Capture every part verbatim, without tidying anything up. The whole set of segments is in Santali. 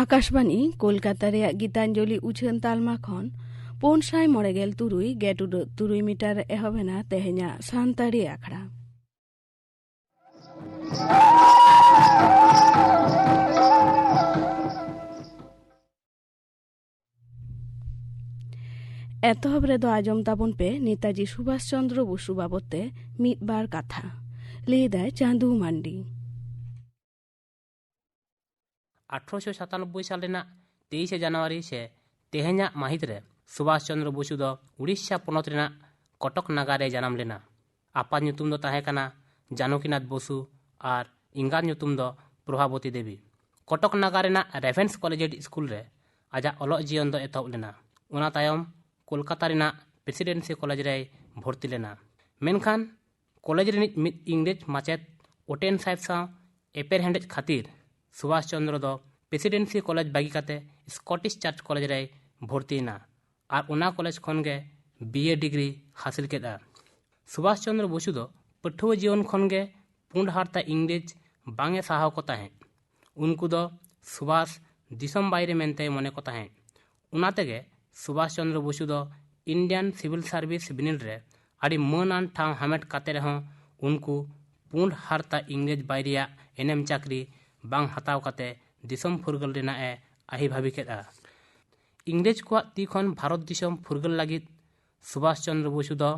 ᱟᱠᱟᱥᱵᱟᱱᱤ ᱠᱳᱞᱠᱟᱛᱟ ᱨᱮᱭᱟᱜ ᱜᱤᱛᱟᱧᱡᱚᱞᱤ ᱩᱪᱷᱟᱹᱱ ᱛᱟᱞᱢᱟ ᱠᱷᱚᱱ ᱯᱩᱱ ᱥᱟᱭ ᱢᱚᱬᱮ ᱜᱮᱞ ᱛᱩᱨᱩᱭ ᱜᱮᱴ ᱩᱰᱟᱹᱜ ᱛᱩᱨᱩᱭ ᱢᱤᱴᱟᱨ ᱨᱮ ᱮᱦᱚᱵ ᱮᱱᱟ ᱛᱮᱦᱮᱧᱟᱜ ᱥᱟᱱᱛᱟᱲᱤ ᱟᱠᱷᱲᱟ᱾ ᱮᱛᱚᱦᱚᱵ ᱨᱮᱫᱚ ᱟᱸᱡᱚᱢ ᱛᱟᱵᱚᱱ ᱯᱮ ᱱᱮᱛᱟᱡᱤ ᱥᱩᱵᱷᱟᱥ ᱪᱚᱱᱫᱨᱚ ᱵᱚᱥᱩ ᱵᱟᱵᱚᱛ ᱛᱮ ᱢᱤᱫ ᱵᱟᱨ ᱠᱟᱛᱷᱟ᱾ ᱞᱟᱹᱭ ᱮᱫᱟᱭ ᱪᱟᱸᱫᱩ ᱢᱟᱱᱰᱤ᱾ ᱟᱴᱷᱨᱚᱥᱚ ᱥᱟᱛᱟᱱᱚᱵᱵᱳᱭ ᱥᱟᱞ ᱨᱮᱱᱟᱜ ᱛᱮᱭᱤᱥᱮ ᱡᱟᱱᱩᱣᱟᱨᱤ ᱥᱮ ᱛᱮᱦᱮᱧᱟᱜ ᱢᱟᱹᱦᱤᱛ ᱨᱮ ᱥᱩᱵᱷᱟᱥ ᱪᱚᱱᱫᱨᱚ ᱵᱚᱥᱩ ᱫᱚ ᱩᱲᱤᱥᱥᱟ ᱯᱚᱱᱚᱛ ᱨᱮᱱᱟᱜ ᱠᱚᱴᱚᱠ ᱱᱟᱜᱟᱨ ᱨᱮ ᱡᱟᱱᱟᱢ ᱞᱮᱱᱟ᱾ ᱟᱯᱟᱛ ᱧᱩᱛᱩᱢ ᱫᱚ ᱛᱟᱦᱮᱸ ᱠᱟᱱᱟ ᱡᱟᱱᱚᱠᱤᱱᱟᱛᱷ ᱵᱚᱥᱩ ᱟᱨ ᱮᱸᱜᱟᱛ ᱧᱩᱛᱩᱢ ᱫᱚ ᱯᱨᱚᱵᱷᱟᱵᱚᱛᱤ ᱫᱮᱵᱤ᱾ ᱠᱚᱴᱚᱠ ᱱᱟᱜᱟᱨ ᱨᱮᱱᱟᱜ ᱨᱮᱵᱷᱮᱱᱥ ᱠᱚᱞᱮᱡᱤᱭᱮᱴ ᱥᱠᱩᱞ ᱨᱮ ᱟᱡᱟᱜ ᱚᱞᱚᱜ ᱡᱤᱭᱚᱱ ᱫᱚ ᱮᱛᱚᱦᱚᱵ ᱞᱮᱱᱟ᱾ ᱚᱱᱟ ᱛᱟᱭᱚᱢ ᱠᱳᱞᱠᱟᱛᱟ ᱨᱮᱱᱟᱜ ᱯᱨᱮᱥᱤᱰᱮᱱᱥᱤ ᱠᱚᱞᱮᱡᱽ ᱨᱮᱭ ᱵᱷᱚᱨᱛᱤ ᱞᱮᱱᱟ᱾ ᱢᱮᱱᱠᱷᱟᱱ ᱠᱚᱞᱮᱡᱽ ᱨᱤᱱᱤᱡ ᱢᱤᱫ ᱤᱝᱨᱮᱡᱽ ᱢᱟᱪᱮᱫ ᱳᱴᱮᱱ ᱥᱟᱦᱮᱵᱽ ᱥᱟᱶ ᱮᱯᱮᱨᱦᱮᱸᱰᱮᱡ ᱠᱷᱟᱹᱛᱤᱨ ᱥᱩᱵᱷᱟᱥ ᱪᱚᱱᱫᱨᱚ ᱫᱚ ᱯᱨᱮᱥᱤᱰᱮᱱᱥᱤ ᱠᱚᱞᱮᱡᱽ ᱵᱟᱹᱜᱤ ᱠᱟᱛᱮ ᱥᱠᱚᱴᱤᱥ ᱪᱟᱨᱪ ᱠᱚᱞᱮᱡᱽ ᱨᱮᱭ ᱵᱷᱚᱨᱛᱤᱭᱮᱱᱟ ᱟᱨ ᱚᱱᱟ ᱠᱚᱞᱮᱡᱽ ᱠᱷᱚᱱ ᱜᱮ ᱵᱤ ᱮ ᱰᱤᱜᱽᱨᱤ ᱦᱟᱹᱥᱤᱞ ᱠᱮᱫᱼᱟ᱾ ᱥᱩᱵᱷᱟᱥ ᱪᱚᱱᱫᱨᱚ ᱵᱚᱥᱩ ᱫᱚ ᱯᱟᱹᱴᱷᱩᱣᱟᱹ ᱡᱤᱭᱚᱱ ᱠᱷᱚᱱ ᱜᱮ ᱯᱩᱸᱰ ᱦᱟᱨᱛᱟ ᱤᱝᱨᱮᱡᱽ ᱵᱟᱝ ᱮ ᱥᱟᱦᱟᱣ ᱠᱚ ᱛᱟᱦᱮᱸᱫ᱾ ᱩᱱᱠᱩ ᱫᱚ ᱥᱩᱵᱷᱟᱥ ᱫᱤᱥᱚᱢ ᱵᱟᱭᱨᱮ ᱢᱮᱱᱛᱮᱭ ᱢᱚᱱᱮ ᱠᱚ ᱛᱟᱦᱮᱸᱫ᱾ ᱚᱱᱟ ᱛᱮᱜᱮ ᱥᱩᱵᱷᱟᱥ ᱪᱚᱱᱫᱨᱚ ᱵᱚᱥᱩ ᱫᱚ ᱤᱱᱰᱤᱭᱟᱱ ᱥᱤᱵᱤᱞ ᱥᱟᱨᱵᱷᱤᱥ ᱵᱤᱱᱤᱰ ᱨᱮ ᱟᱹᱰᱤ ᱢᱟᱹᱱ ᱟᱱ ᱴᱷᱟᱶ ᱦᱟᱢᱮᱴ ᱠᱟᱛᱮ ᱨᱮᱦᱚᱸ ᱩᱱᱠᱩ ᱯᱩᱸᱰ ᱦᱟᱨᱛᱟ ᱤᱝᱨᱮᱡᱽ ᱵᱟᱭᱨᱤᱭᱟᱜ ᱮᱱᱮᱢ ᱪᱟᱹᱠᱨᱤ ᱵᱟᱝ ᱦᱟᱛᱟᱣ ᱠᱟᱛᱮ ᱫᱤᱥᱚᱢ ᱯᱷᱩᱨᱜᱟᱹᱞ ᱨᱮᱱᱟᱜ ᱮ ᱟᱹᱦᱤ ᱵᱷᱟᱹᱵᱤ ᱠᱮᱫᱼᱟ᱾ ᱤᱝᱨᱮᱡᱽ ᱠᱚᱣᱟᱜ ᱛᱤ ᱠᱷᱚᱱ ᱵᱷᱟᱨᱚᱛ ᱫᱤᱥᱚᱢ ᱯᱷᱩᱨᱜᱟᱹᱞ ᱞᱟᱹᱜᱤᱫ ᱥᱩᱵᱷᱟᱥ ᱪᱚᱱᱫᱨᱚ ᱵᱚᱥᱩ ᱫᱚ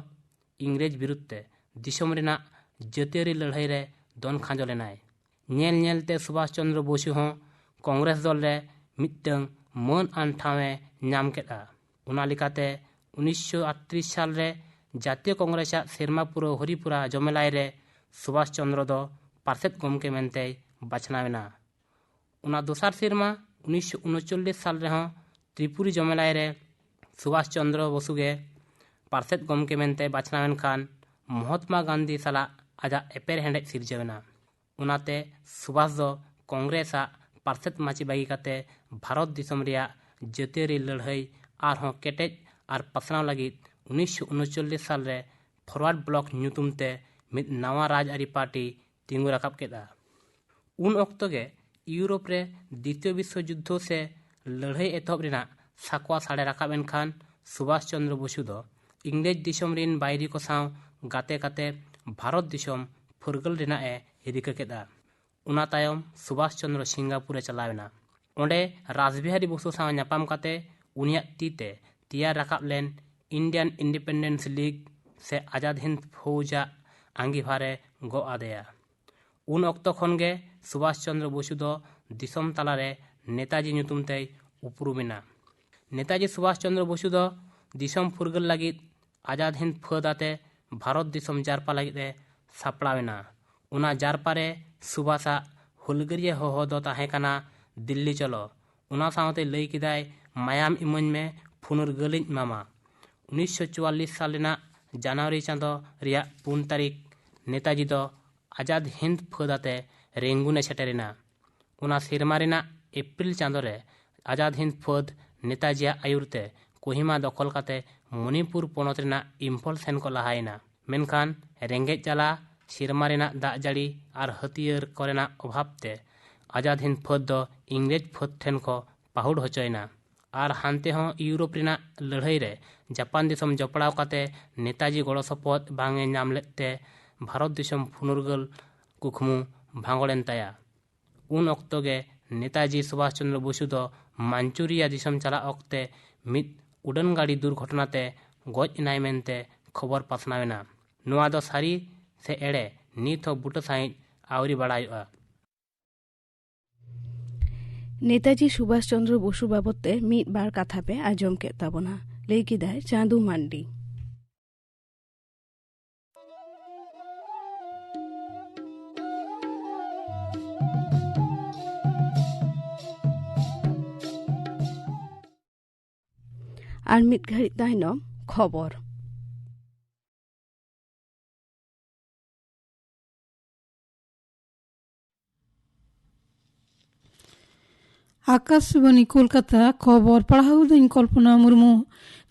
ᱤᱝᱨᱮᱡᱽ ᱵᱤᱨᱩᱫᱷ ᱛᱮ ᱫᱤᱥᱚᱢ ᱨᱮᱱᱟᱜ ᱡᱟᱹᱛᱤᱭᱟᱹᱨᱤ ᱞᱟᱹᱲᱦᱟᱹᱭ ᱨᱮ ᱫᱚᱱ ᱠᱷᱟᱸᱡᱚ ᱞᱮᱱᱟᱭ᱾ ᱧᱮᱞ ᱧᱮᱞ ᱛᱮ ᱥᱩᱵᱷᱟᱥ ᱪᱚᱱᱫᱨᱚ ᱵᱚᱥᱩ ᱦᱚᱸ ᱠᱚᱝᱜᱨᱮᱥ ᱫᱚᱞ ᱨᱮ ᱢᱤᱫᱴᱟᱝ ᱢᱟᱹᱱ ᱟᱱ ᱴᱷᱟᱶ ᱮ ᱧᱟᱢ ᱠᱮᱫᱼᱟ᱾ ᱚᱱᱟ ᱞᱮᱠᱟᱛᱮ ᱩᱱᱤᱥᱥᱚ ᱟᱴᱛᱨᱤᱥ ᱥᱟᱞ ᱨᱮ ᱡᱟᱛᱤᱭᱚ ᱠᱚᱝᱜᱨᱮᱥ ᱟᱜ ᱥᱮᱨᱢᱟ ᱯᱩᱨᱟᱹᱣ ᱦᱚᱨᱤᱯᱩᱨᱟ ᱡᱚᱢᱮᱞᱟᱭ ᱨᱮ ᱥᱩᱵᱷᱟᱥ ᱪᱚᱱᱫᱨᱚ ᱫᱚ ᱯᱟᱨᱥᱮᱛ ᱜᱚᱢᱠᱮ ᱢᱮᱱᱛᱮᱭ ᱵᱟᱪᱷᱱᱟᱣ ᱮᱱᱟ᱾ ᱚᱱᱟ ᱫᱚᱥᱟᱨ ᱥᱮᱨᱢᱟ ᱩᱱᱤᱥᱥᱚ ᱩᱱᱩᱪᱚᱞᱞᱤᱥ ᱥᱟᱞ ᱨᱮᱦᱚᱸ ᱛᱨᱤᱯᱩᱨᱤ ᱡᱚᱢᱮᱞᱟᱭ ᱨᱮ ᱥᱩᱵᱷᱟᱥ ᱪᱚᱱᱫᱨᱚ ᱵᱚᱥᱩ ᱜᱮ ᱯᱟᱨᱥᱮᱛ ᱜᱚᱢᱠᱮ ᱢᱮᱱᱛᱮ ᱵᱟᱪᱷᱱᱟᱣ ᱮᱱ ᱠᱷᱟᱱ ᱢᱚᱦᱟᱛᱢᱟ ᱜᱟᱱᱫᱷᱤ ᱥᱟᱞᱟᱜ ᱟᱡᱟᱜ ᱮᱯᱮᱨᱦᱮᱸᱰᱮᱡ ᱥᱤᱨᱡᱟᱹᱣ ᱮᱱᱟ᱾ ᱚᱱᱟᱛᱮ ᱥᱩᱵᱷᱟᱥ ᱫᱚ ᱠᱚᱝᱜᱨᱮᱥ ᱟᱜ ᱯᱟᱨᱥᱮᱛ ᱢᱟᱹᱪᱤ ᱵᱟᱹᱜᱤ ᱠᱟᱛᱮ ᱵᱷᱟᱨᱚᱛ ᱫᱤᱥᱚᱢ ᱨᱮᱭᱟᱜ ᱡᱟᱹᱛᱤᱭᱟᱹᱨᱤ ᱞᱟᱹᱲᱦᱟᱹᱭ ᱟᱨᱦᱚᱸ ᱠᱮᱴᱮᱡ ᱟᱨ ᱯᱟᱥᱱᱟᱣ ᱞᱟᱹᱜᱤᱫ ᱩᱱᱤᱥᱥᱚ ᱩᱱᱩᱪᱚᱞᱞᱤᱥ ᱥᱟᱞ ᱨᱮ ᱯᱷᱚᱨᱣᱟᱨᱰ ᱵᱞᱚᱠ ᱧᱩᱛᱩᱢ ᱛᱮ ᱢᱤᱫ ᱱᱟᱣᱟ ᱨᱟᱡᱽᱟᱹᱨᱤ ᱯᱟᱨᱴᱤ ᱛᱤᱸᱜᱩ ᱨᱟᱠᱟᱵ ᱠᱮᱫᱼᱟ᱾ ᱩᱱ ᱚᱠᱛᱚ ᱜᱮ ᱤᱭᱩᱨᱳᱯ ᱨᱮ ᱫᱤᱛᱤᱭᱚ ᱵᱤᱥᱥᱚ ᱡᱩᱫᱽᱫᱷᱚ ᱥᱮ ᱞᱟᱹᱲᱦᱟᱹᱭ ᱮᱛᱚᱦᱚᱵ ᱨᱮᱱᱟᱜ ᱥᱟᱠᱣᱟ ᱥᱟᱰᱮ ᱨᱟᱠᱟᱵ ᱮᱱ ᱠᱷᱟᱱ ᱥᱩᱵᱷᱟᱥ ᱪᱚᱱᱫᱨᱚ ᱵᱚᱥᱩ ᱫᱚ ᱤᱝᱨᱮᱡᱽ ᱫᱤᱥᱚᱢ ᱨᱤᱱ ᱵᱟᱹᱭᱨᱤ ᱠᱚ ᱥᱟᱶ ᱜᱟᱛᱮ ᱠᱟᱛᱮ ᱵᱷᱟᱨᱚᱛ ᱫᱤᱥᱚᱢ ᱯᱷᱩᱨᱜᱟᱹᱞ ᱨᱮᱱᱟᱜ ᱮ ᱨᱤᱠᱟᱹ ᱠᱮᱫᱼᱟ᱾ ᱚᱱᱟ ᱛᱟᱭᱚᱢ ᱥᱩᱵᱷᱟᱥ ᱪᱚᱱᱫᱨᱚ ᱥᱤᱝᱜᱟᱯᱩᱨ ᱮ ᱪᱟᱞᱟᱣ ᱮᱱᱟ᱾ ᱚᱸᱰᱮ ᱨᱟᱥᱵᱤᱦᱟᱨᱤ ᱵᱚᱥᱩ ᱥᱟᱶ ᱧᱟᱯᱟᱢ ᱠᱟᱛᱮ ᱩᱱᱤᱭᱟᱜ ᱛᱤ ᱛᱮ ᱛᱮᱭᱟᱨ ᱨᱟᱠᱟᱵ ᱞᱮᱱ ᱤᱱᱰᱤᱭᱟᱱ ᱤᱱᱰᱤᱯᱮᱱᱰᱮᱱᱥ ᱞᱤᱜᱽ ᱥᱮ ᱟᱡᱟᱫ ᱦᱤᱱᱫ ᱯᱷᱳᱣᱡᱽ ᱟᱜ ᱟᱸᱜᱤᱵᱷᱟᱨ ᱮ ᱜᱚᱜ ᱟᱫᱮᱭᱟ᱾ ᱩᱱ ᱚᱠᱛᱚ ᱠᱷᱚᱱ ᱜᱮ ᱥᱩᱵᱷᱟᱥ ᱪᱚᱱᱫᱨᱚ ᱵᱚᱥᱩ ᱫᱚ ᱫᱤᱥᱚᱢ ᱛᱟᱞᱟᱨᱮ ᱱᱮᱛᱟᱡᱤ ᱧᱩᱛᱩᱢ ᱛᱮᱭ ᱩᱯᱨᱩᱢ ᱮᱱᱟ᱾ ᱱᱮᱛᱟᱡᱤ ᱥᱩᱵᱷᱟᱥ ᱪᱚᱱᱫᱨᱚ ᱵᱚᱥᱩ ᱫᱚ ᱫᱤᱥᱚᱢ ᱯᱷᱩᱨᱜᱟᱹᱞ ᱞᱟᱹᱜᱤᱫ ᱟᱡᱟᱫ ᱦᱤᱱᱫ ᱯᱷᱟᱹᱫ ᱟᱛᱮ ᱵᱷᱟᱨᱚᱛ ᱫᱤᱥᱚᱢ ᱡᱟᱨᱯᱟ ᱞᱟᱹᱜᱤᱫ ᱮ ᱥᱟᱯᱲᱟᱣ ᱮᱱᱟ᱾ ᱚᱱᱟ ᱡᱟᱨᱯᱟ ᱨᱮ ᱥᱩᱵᱷᱟᱥ ᱟᱜ ᱦᱩᱞᱜᱟᱹᱨᱤᱭᱟᱹ ᱦᱚᱦᱚ ᱫᱚ ᱛᱟᱦᱮᱸ ᱠᱟᱱᱟ, "ᱫᱤᱞᱞᱤ ᱪᱚᱞᱚ", ᱚᱱᱟ ᱥᱟᱶᱛᱮ ᱞᱟᱹᱭ ᱠᱮᱫᱟᱭ, "ᱢᱟᱭᱟᱢ ᱤᱢᱟᱹᱧ ᱢᱮ ᱯᱷᱩᱱᱩᱨᱜᱟᱹᱞᱤᱧ ᱮᱢᱟᱢᱟ᱾" ᱩᱱᱤᱥᱥᱚ ᱪᱩᱣᱟᱞᱞᱤᱥ ᱥᱟᱞ ᱨᱮᱱᱟᱜ ᱡᱟᱱᱩᱣᱟᱨᱤ ᱪᱟᱸᱫᱚ ᱨᱮᱭᱟᱜ ᱯᱩᱱ ᱛᱟᱹᱨᱤᱠᱷ ᱱᱮᱛᱟᱡᱤ ᱫᱚ ᱟᱡᱟᱫ ᱦᱤᱱᱫ ᱯᱷᱟᱹᱫ ᱟᱛᱮ ᱨᱮᱝᱜᱩᱱ ᱮ ᱥᱮᱴᱮᱨ ᱮᱱᱟ᱾ ᱚᱱᱟ ᱥᱮᱨᱢᱟ ᱨᱮᱱᱟᱜ ᱮᱯᱨᱤᱞ ᱪᱟᱸᱫᱚ ᱨᱮ ᱟᱡᱟᱫ ᱦᱤᱱᱫ ᱯᱷᱟᱹᱫ ᱱᱮᱛᱟᱡᱤᱭᱟᱜ ᱟᱹᱭᱩᱨ ᱛᱮ ᱠᱳᱦᱤᱢᱟ ᱫᱚᱠᱷᱚᱞ ᱠᱟᱛᱮ ᱢᱚᱱᱤᱯᱩᱨ ᱯᱚᱱᱚᱛ ᱨᱮᱱᱟᱜ ᱤᱢᱯᱷᱚᱞ ᱥᱮᱱ ᱠᱚ ᱞᱟᱦᱟᱭᱮᱱᱟ᱾ ᱢᱮᱱᱠᱷᱟᱱ ᱨᱮᱸᱜᱮᱡ ᱡᱟᱞᱟ, ᱥᱮᱨᱢᱟ ᱨᱮᱱᱟᱜ ᱫᱟᱜ ᱡᱟᱹᱲᱤ ᱟᱨ ᱦᱟᱹᱛᱭᱟᱹᱨ ᱠᱚᱨᱮᱱᱟᱜ ᱚᱵᱷᱟᱵᱽ ᱛᱮ ᱟᱡᱟᱫ ᱦᱤᱱᱫ ᱯᱷᱟᱹᱫ ᱫᱚ ᱤᱝᱨᱮᱡᱽ ᱯᱷᱟᱹᱫ ᱴᱷᱮᱱ ᱠᱚ ᱯᱟᱹᱦᱩᱲ ᱦᱚᱪᱚᱭᱮᱱᱟ᱾ ᱟᱨ ᱦᱟᱱᱛᱮ ᱦᱚᱸ ᱤᱭᱩᱨᱳᱯ ᱨᱮᱱᱟᱜ ᱞᱟᱹᱲᱦᱟᱹᱭ ᱨᱮ ᱡᱟᱯᱟᱱ ᱫᱤᱥᱚᱢ ᱡᱚᱯᱲᱟᱣ ᱠᱟᱛᱮ ᱱᱮᱛᱟᱡᱤ ᱜᱚᱲᱚ ᱥᱚᱯᱚᱦᱚᱫ ᱵᱟᱝ ᱮ ᱧᱟᱢ ᱞᱮᱫ ᱛᱮ ᱵᱷᱟᱨᱚᱛ ᱫᱤᱥᱚᱢ ᱯᱷᱩᱱᱩᱨᱜᱟᱹᱞ ᱠᱩᱠᱢᱩ ᱵᱷᱟᱸᱜᱚᱲᱮᱱ ᱛᱟᱭᱟ᱾ ᱩᱱ ᱚᱠᱛᱚ ᱜᱮ ᱱᱮᱛᱟᱡᱤ ᱥᱩᱵᱷᱟᱥ ᱪᱚᱱᱫᱨᱚ ᱵᱚᱥᱩ ᱫᱚ ᱢᱟᱧᱪᱩᱨᱤᱭᱟ ᱫᱤᱥᱚᱢ ᱪᱟᱞᱟᱜ ᱚᱠᱛᱮ ᱢᱤᱫ ᱩᱰᱟᱹᱱ ᱜᱟᱹᱰᱤ ᱫᱩᱨᱜᱷᱚᱴᱚᱱᱟ ᱛᱮ ᱜᱚᱡ ᱮᱱᱟᱭ ᱢᱮᱱᱛᱮ ᱠᱷᱚᱵᱚᱨ ᱯᱟᱥᱱᱟᱣ ᱮᱱᱟ᱾ ᱱᱚᱣᱟ ᱫᱚ ᱥᱟᱹᱨᱤ ᱥᱮ ᱮᱲᱮ ᱱᱤᱛ ᱦᱚᱸ ᱵᱩᱴᱟᱹ ᱥᱟᱺᱦᱤᱡ ᱟᱹᱣᱨᱤ ᱵᱟᱲᱟᱭᱚᱜᱼᱟ᱾ ᱱᱮᱛᱟᱡᱤ ᱥᱩᱵᱷᱟᱥ ᱪᱚᱱᱫᱨᱚ ᱵᱚᱥᱩ ᱵᱟᱵᱚᱛ ᱛᱮ ᱢᱤᱫ ᱵᱟᱨ ᱠᱟᱛᱷᱟ ᱯᱮ ᱟᱸᱡᱚᱢ ᱠᱮᱫ ᱛᱟᱵᱚᱱᱟ, ᱞᱟᱹᱭ ᱠᱮᱫᱟᱭ ᱪᱟᱸᱫᱩ ᱢᱟᱱᱰᱤ᱾ ᱟᱨ ᱢᱤᱫ ᱜᱷᱟᱹᱲᱤᱡ ᱛᱟᱭᱱᱚᱢ ᱠᱷᱚᱵᱚᱨ᱾ ᱟᱠᱟᱥᱵᱟᱬᱤ ᱠᱳᱞᱠᱟᱛᱟ, ᱠᱷᱚᱵᱚᱨ ᱯᱟᱲᱦᱟᱣ ᱫᱟᱹᱧ ᱠᱚᱞᱯᱚᱱᱟ ᱢᱩᱨᱢᱩ᱾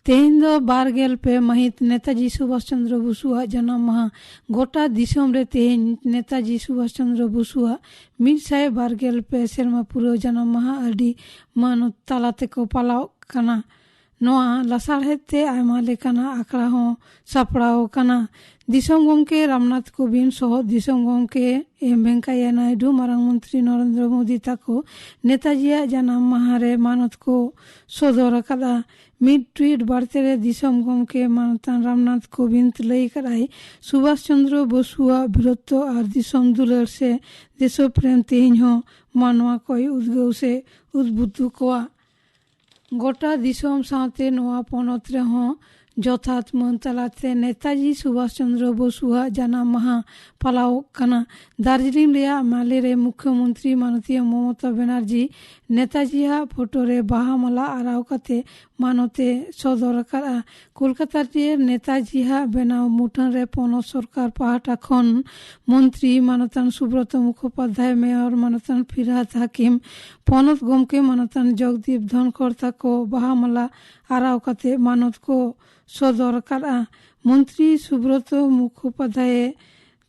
ᱛᱮᱦᱮᱧ ᱫᱚ ᱵᱟᱨ ᱜᱮᱞ ᱯᱮ ᱢᱟᱹᱦᱤᱛ ᱱᱮᱛᱟᱡᱤ ᱥᱩᱵᱷᱟᱥ ᱪᱚᱱᱫᱨᱚ ᱵᱚᱥᱩᱣᱟᱜ ᱡᱟᱱᱟᱢ ᱢᱟᱦᱟ᱾ ᱜᱚᱴᱟ ᱫᱤᱥᱚᱢ ᱨᱮ ᱛᱮᱦᱮᱧ ᱱᱮᱛᱟᱡᱤ ᱥᱩᱵᱷᱟᱥ ᱪᱚᱱᱫᱨᱚ ᱵᱚᱥᱩᱣᱟᱜ ᱢᱤᱫ ᱥᱟᱭ ᱵᱟᱨ ᱜᱮᱞ ᱯᱮ ᱥᱮᱨᱢᱟ ᱯᱩᱨᱟᱹᱣ ᱡᱟᱱᱟᱢ ᱢᱟᱦᱟ ᱟᱹᱰᱤ ᱢᱟᱱᱚᱛ ᱛᱟᱞᱟ ᱛᱮᱠᱚ ᱯᱟᱞᱟᱣ ᱠᱟᱱᱟ᱾ ᱱᱚᱣᱟ ᱞᱟᱥᱟᱲᱦᱮᱫ ᱛᱮ ᱟᱭᱢᱟ ᱞᱮᱠᱟᱱᱟᱜ ᱟᱠᱷᱲᱟ ᱦᱚᱸ ᱥᱟᱯᱲᱟᱣ ᱠᱟᱱᱟ᱾ ᱫᱤᱥᱚᱢ ᱜᱚᱢᱠᱮ ᱨᱟᱢᱱᱟᱛᱷ ᱠᱳᱵᱤᱱᱫᱽ ᱥᱚᱦᱚ ᱫᱤᱥᱚᱢ ᱜᱚᱢᱠᱮ ᱮᱢ ᱵᱷᱮᱝᱠᱟᱭᱟ ᱱᱟᱭᱰᱩ, ᱢᱟᱨᱟᱝ ᱢᱚᱱᱛᱨᱤ ᱱᱚᱨᱮᱱᱫᱨᱚ ᱢᱳᱫᱤ ᱛᱟᱠᱚ ᱱᱮᱛᱟᱡᱤᱭᱟᱜ ᱡᱟᱱᱟᱢ ᱢᱟᱦᱟ ᱨᱮ ᱢᱟᱱᱚᱛ ᱠᱚ ᱥᱚᱫᱚᱨ ᱟᱠᱟᱫᱟ᱾ ᱢᱤᱫ ᱴᱩᱭᱤᱴ ᱵᱟᱨᱛᱮ ᱨᱮ ᱫᱤᱥᱚᱢ ᱜᱚᱢᱠᱮ ᱢᱟᱱᱚᱛᱟᱱ ᱨᱟᱢᱱᱟᱛᱷ ᱠᱳᱵᱤᱱᱫᱽ ᱞᱟᱹᱭ ᱟᱠᱟᱫᱟᱭ, ᱥᱩᱵᱷᱟᱥ ᱪᱚᱱᱫᱨᱚ ᱵᱚᱥᱩᱣᱟᱜ ᱵᱤᱨᱚᱛᱛᱚ ᱟᱨ ᱫᱤᱥᱚᱢ ᱫᱩᱞᱟᱹᱲ ᱥᱮ ᱫᱮᱥᱚ ᱯᱨᱮᱢ ᱛᱮᱦᱮᱧ ᱦᱚᱸ ᱢᱟᱱᱣᱟ ᱠᱚᱭ ᱩᱫᱽᱜᱟᱹᱣ ᱥᱮ ᱩᱫᱽᱵᱩᱫᱽᱫᱷᱩ ᱠᱚᱣᱟ᱾ ᱜᱚᱴᱟ ᱫᱤᱥᱚᱢ ᱥᱟᱶᱛᱮ ᱱᱚᱣᱟ ᱯᱚᱱᱚᱛ ᱨᱮᱦᱚᱸ ᱡᱚᱛᱷᱟᱛ ᱢᱟᱹᱱ ᱛᱟᱞᱟᱛᱮ ᱱᱮᱛᱟᱡᱤ ᱥᱩᱵᱷᱟᱥ ᱪᱚᱱᱫᱨᱚ ᱵᱚᱥᱩᱣᱟᱜ ᱡᱟᱱᱟᱢ ᱢᱟᱦᱟ ᱯᱟᱞᱟᱣᱚᱜ ᱠᱟᱱᱟ᱾ ᱫᱟᱨᱡᱤᱞᱤᱝ ᱨᱮᱭᱟᱜ ᱢᱟᱞᱮ ᱨᱮ ᱢᱩᱠᱷᱭᱚᱢᱚᱱᱛᱨᱤ ᱢᱟᱱᱚᱛᱤᱭᱟᱹ ᱢᱚᱢᱚᱛᱟ ᱵᱮᱱᱟᱨᱡᱤ ᱱᱮᱛᱟᱡᱤᱭᱟᱜ ᱯᱷᱳᱴᱳ ᱨᱮ ᱵᱟᱦᱟ ᱢᱟᱞᱟ ᱟᱨᱟᱣ ᱠᱟᱛᱮ ᱢᱟᱱᱚᱛ ᱮ ᱥᱚᱫᱚᱨ ᱟᱠᱟᱫᱼᱟ᱾ ᱠᱳᱞᱠᱟᱛᱟ ᱨᱮ ᱱᱮᱛᱟᱡᱤᱭᱟᱜ ᱵᱮᱱᱟᱣ ᱢᱩᱴᱷᱟᱹᱱ ᱨᱮ ᱯᱚᱱᱚᱛ ᱥᱚᱨᱠᱟᱨ ᱯᱟᱦᱴᱟ ᱠᱷᱚᱱ ᱢᱚᱱᱛᱨᱤ ᱢᱟᱱᱚᱛᱟᱱ ᱥᱩᱵᱨᱚᱛᱚ ᱢᱩᱠᱷᱳᱯᱟᱫᱽᱫᱷᱟᱭ, ᱢᱮᱭᱚᱨ ᱢᱟᱱᱚᱛᱟᱱ ᱯᱷᱤᱨᱦᱟᱫ ᱦᱟᱠᱤᱢ, ᱯᱚᱱᱚᱛ ᱜᱚᱢᱠᱮ ᱢᱟᱱᱚᱛᱟᱱ ᱡᱚᱜᱽᱫᱤᱯ ᱫᱷᱚᱱᱠᱷᱚᱲ ᱛᱟᱠᱚ ᱵᱟᱦᱟ ᱢᱟᱞᱟ ᱟᱨᱟᱣ ᱠᱟᱛᱮ ᱢᱟᱱᱚᱛ ᱠᱚ ᱥᱚᱫᱚᱨ ᱟᱠᱟᱫᱼᱟ᱾ ᱢᱚᱱᱛᱨᱤ ᱥᱩᱵᱨᱚᱛᱚ ᱢᱩᱠᱷᱳᱯᱟᱫᱽᱫᱷᱟᱭᱮ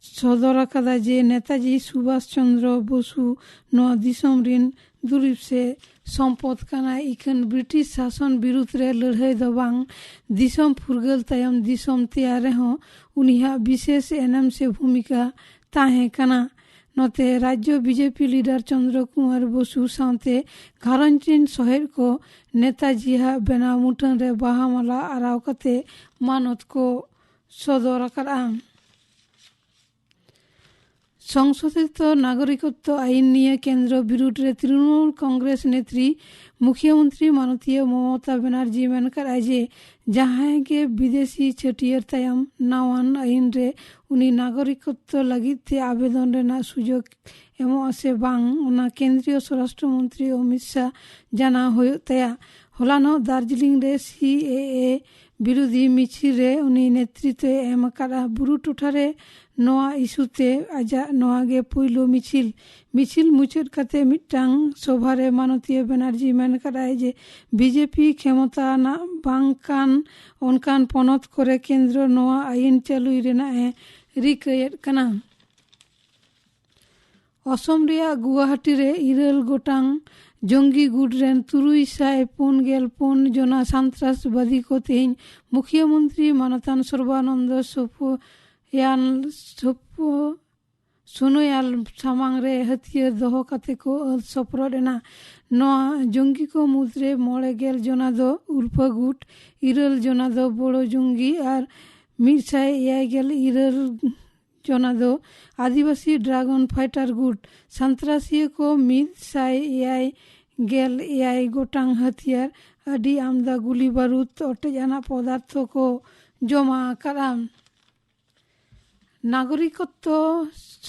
ᱥᱚᱫᱚᱨ ᱟᱠᱟᱫᱟ ᱡᱮ ᱱᱮᱛᱟᱡᱤ ᱥᱩᱵᱷᱟᱥ ᱪᱚᱱᱫᱨᱚ ᱵᱚᱥᱩ ᱱᱚᱣᱟ ᱫᱤᱥᱚᱢ ᱨᱤᱱ ᱫᱩᱨᱤᱵ ᱥᱮ ᱥᱚᱢᱯᱚᱫ ᱠᱟᱱᱟᱭ᱾ ᱤᱠᱷᱟᱹᱱ ᱵᱨᱤᱴᱤᱥ ᱥᱟᱥᱚᱱ ᱵᱤᱨᱩᱫᱷ ᱨᱮ ᱞᱟᱹᱲᱦᱟᱹᱭ ᱫᱚ ᱵᱟᱝ, ᱫᱤᱥᱚᱢ ᱯᱷᱩᱨᱜᱟᱹᱞ ᱛᱟᱭᱚᱢ ᱫᱤᱥᱚᱢ ᱛᱮᱭᱟᱨ ᱨᱮᱦᱚᱸ ᱩᱱᱤᱭᱟᱜ ᱵᱤᱥᱮᱥ ᱮᱱᱮᱢ ᱥᱮ ᱵᱷᱩᱢᱤᱠᱟ ᱛᱟᱦᱮᱸ ᱠᱟᱱᱟ᱾ ᱱᱚᱛᱮ ᱨᱟᱡᱽᱡᱚ ᱵᱤᱡᱮᱯᱤ ᱞᱤᱰᱟᱨ ᱪᱚᱱᱫᱨᱚ ᱠᱩᱢᱟᱨ ᱵᱚᱥᱩ ᱥᱟᱶᱛᱮ ᱜᱷᱟᱨᱚᱸᱡᱽ ᱨᱤᱱ ᱥᱚᱦᱮᱫ ᱠᱚ ᱱᱮᱛᱟᱡᱤᱭᱟᱜ ᱵᱮᱱᱟᱣ ᱢᱩᱴᱷᱟᱹᱱ ᱨᱮ ᱵᱟᱦᱟ ᱢᱟᱞᱟ ᱟᱨᱟᱣ ᱠᱟᱛᱮ ᱢᱟᱱᱚᱛ ᱠᱚ ᱥᱚᱫᱚᱨ ᱟᱠᱟᱫᱼᱟ᱾ ᱥᱚᱝᱥᱳᱫᱷᱤᱛ ᱱᱟᱜᱚᱨᱤᱠᱚᱛᱛᱚ ᱟᱭᱤᱱ ᱱᱤᱭᱟᱹ ᱠᱮᱱᱫᱨᱚ ᱵᱤᱨᱩᱫᱷ ᱨᱮ ᱛᱨᱤᱱᱢᱩᱞ ᱠᱚᱝᱜᱨᱮᱥ ᱱᱮᱛᱨᱤ ᱢᱩᱠᱷᱭᱚᱢᱚᱱᱛᱨᱤ ᱢᱟᱱᱚᱛᱤᱭᱟᱹ ᱢᱚᱢᱚᱛᱟ ᱵᱮᱱᱟᱨᱡᱤ ᱢᱮᱱ ᱠᱟᱫᱼᱟᱭ ᱡᱮ ᱡᱟᱦᱟᱸᱭ ᱜᱮ ᱵᱤᱫᱮᱥᱤ ᱪᱷᱟᱹᱴᱭᱟᱹᱨ ᱛᱟᱭᱚᱢ ᱱᱟᱣᱟᱱ ᱟᱭᱤᱱ ᱨᱮ ᱩᱱᱤ ᱱᱟᱜᱚᱨᱤᱠᱚᱛᱛᱚ ᱞᱟᱹᱜᱤᱫ ᱛᱮ ᱟᱵᱮᱫᱚᱱ ᱨᱮᱱᱟᱜ ᱥᱩᱡᱳᱜᱽ ᱮᱢᱚᱜᱼᱟ ᱥᱮ ᱵᱟᱝ, ᱚᱱᱟ ᱠᱮᱱᱫᱨᱤᱭᱚ ᱥᱚᱨᱟᱥᱴᱨᱚ ᱢᱚᱱᱛᱨᱤ ᱚᱢᱤᱛ ᱥᱟᱦ ᱡᱟᱱᱟᱣ ᱦᱩᱭᱩᱜ ᱛᱟᱭᱟ᱾ ᱦᱚᱞᱟᱱᱚᱜ ᱫᱟᱨᱡᱤᱞᱤᱝ ᱨᱮ ᱥᱤ ᱮ ᱮ ᱵᱤᱨᱳᱫᱷᱤ ᱢᱤᱪᱷᱤᱞ ᱨᱮ ᱩᱱᱤ ᱱᱮᱛᱨᱤᱛᱵ ᱮ ᱮᱢ ᱟᱠᱟᱫᱼᱟ᱾ ᱵᱩᱨᱩ ᱴᱚᱴᱷᱟ ᱨᱮ ᱱᱚᱣᱟ ᱤᱥᱩ ᱛᱮ ᱟᱡᱟᱜ ᱱᱚᱣᱟ ᱜᱮ ᱯᱩᱭᱞᱩ ᱢᱤᱪᱷᱤᱞ᱾ ᱢᱤᱪᱷᱤᱞ ᱢᱩᱪᱟᱹᱫ ᱠᱟᱛᱮ ᱢᱤᱫᱴᱟᱝ ᱥᱚᱵᱷᱟ ᱨᱮ ᱢᱟᱱᱚᱛᱤᱭᱟᱹ ᱵᱮᱱᱟᱨᱡᱤ ᱢᱮᱱ ᱠᱟᱫᱟᱭ ᱡᱮ ᱵᱤᱡᱮᱯᱤ ᱠᱷᱮᱢᱚᱛᱟ ᱨᱮᱱᱟᱜ ᱵᱟᱝ ᱠᱟᱱ ᱚᱱᱠᱟᱱ ᱯᱚᱱᱚᱛ ᱠᱚᱨᱮ ᱠᱮᱱᱫᱨᱚ ᱱᱚᱣᱟ ᱟᱹᱭᱤᱱ ᱪᱟᱹᱞᱩᱭ ᱨᱮᱱᱟᱜ ᱮ ᱨᱤᱠᱟᱹᱭᱮᱫ ᱠᱟᱱᱟ᱾ ᱚᱥᱚᱢ ᱨᱮᱭᱟᱜ ᱜᱩᱣᱟᱦᱟᱴᱤ ᱨᱮ ᱤᱨᱟᱹᱞ ᱜᱚᱴᱟᱝ ᱡᱚᱝᱜᱤ ᱜᱩᱴ ᱨᱮᱱ ᱛᱩᱨᱩᱭ ᱥᱟᱭ ᱯᱩᱱ ᱜᱮᱞ ᱯᱩᱱ ᱡᱚᱱᱟ ᱥᱟᱱᱛᱨᱟᱥᱵᱟᱫᱤ ᱠᱚ ᱛᱮᱦᱮᱧ ᱢᱩᱠᱷᱭᱟᱹ ᱢᱚᱱᱛᱨᱤ ᱢᱟᱱᱚᱛᱟᱱ ᱥᱚᱨᱵᱟᱱᱚᱱᱫᱚ ᱥᱳᱯᱳᱭᱟᱱ ᱥᱳᱯᱳ ᱥᱳᱱᱳᱭᱟᱞ ᱥᱟᱢᱟᱝ ᱨᱮ ᱦᱟᱹᱛᱭᱟᱹᱨ ᱫᱚᱦᱚ ᱠᱟᱛᱮ ᱠᱚ ᱟᱹᱛ ᱥᱚᱯᱨᱚᱫ ᱮᱱᱟ᱾ ᱱᱚᱣᱟ ᱡᱚᱝᱜᱤ ᱠᱚ ᱢᱩᱫᱽᱨᱮ ᱢᱚᱬᱮ ᱜᱮᱞ ᱡᱚᱱᱟ ᱫᱚ ᱩᱞᱯᱷᱟ ᱜᱩᱴ, ᱤᱨᱟᱹᱞ ᱡᱚᱱᱟ ᱫᱚ ᱵᱳᱲᱳ ᱡᱚᱝᱜᱤ ᱟᱨ ᱢᱤᱫ ᱥᱟᱭ ᱮᱭᱟᱭ ᱜᱮᱞ ᱤᱨᱟᱹᱞ ᱡᱚᱱᱟ ᱫᱚ ᱟᱹᱫᱤᱵᱟᱹᱥᱤ ᱰᱨᱟᱜᱚᱱ ᱯᱷᱟᱭᱴᱟᱨ ᱜᱩᱴ᱾ ᱥᱟᱱᱛᱨᱟᱥᱤᱭᱟᱹ ᱠᱚ ᱢᱤᱫ ᱥᱟᱭ ᱮᱭᱟᱭ ᱜᱮᱞ ᱮᱭᱟᱭ ᱜᱚᱴᱟᱝ ᱦᱟᱹᱛᱭᱟᱹᱨ, ᱟᱹᱰᱤ ᱟᱢᱫᱟ ᱜᱩᱞᱤ ᱵᱟᱹᱨᱩᱫ, ᱚᱴᱮᱡ ᱟᱱᱟᱜ ᱯᱚᱫᱟᱨᱛᱷᱚ ᱠᱚ ᱡᱚᱢᱟ ᱟᱠᱟᱫᱼᱟ᱾ ᱱᱟᱜᱚᱨᱤᱠᱚᱛᱛᱚ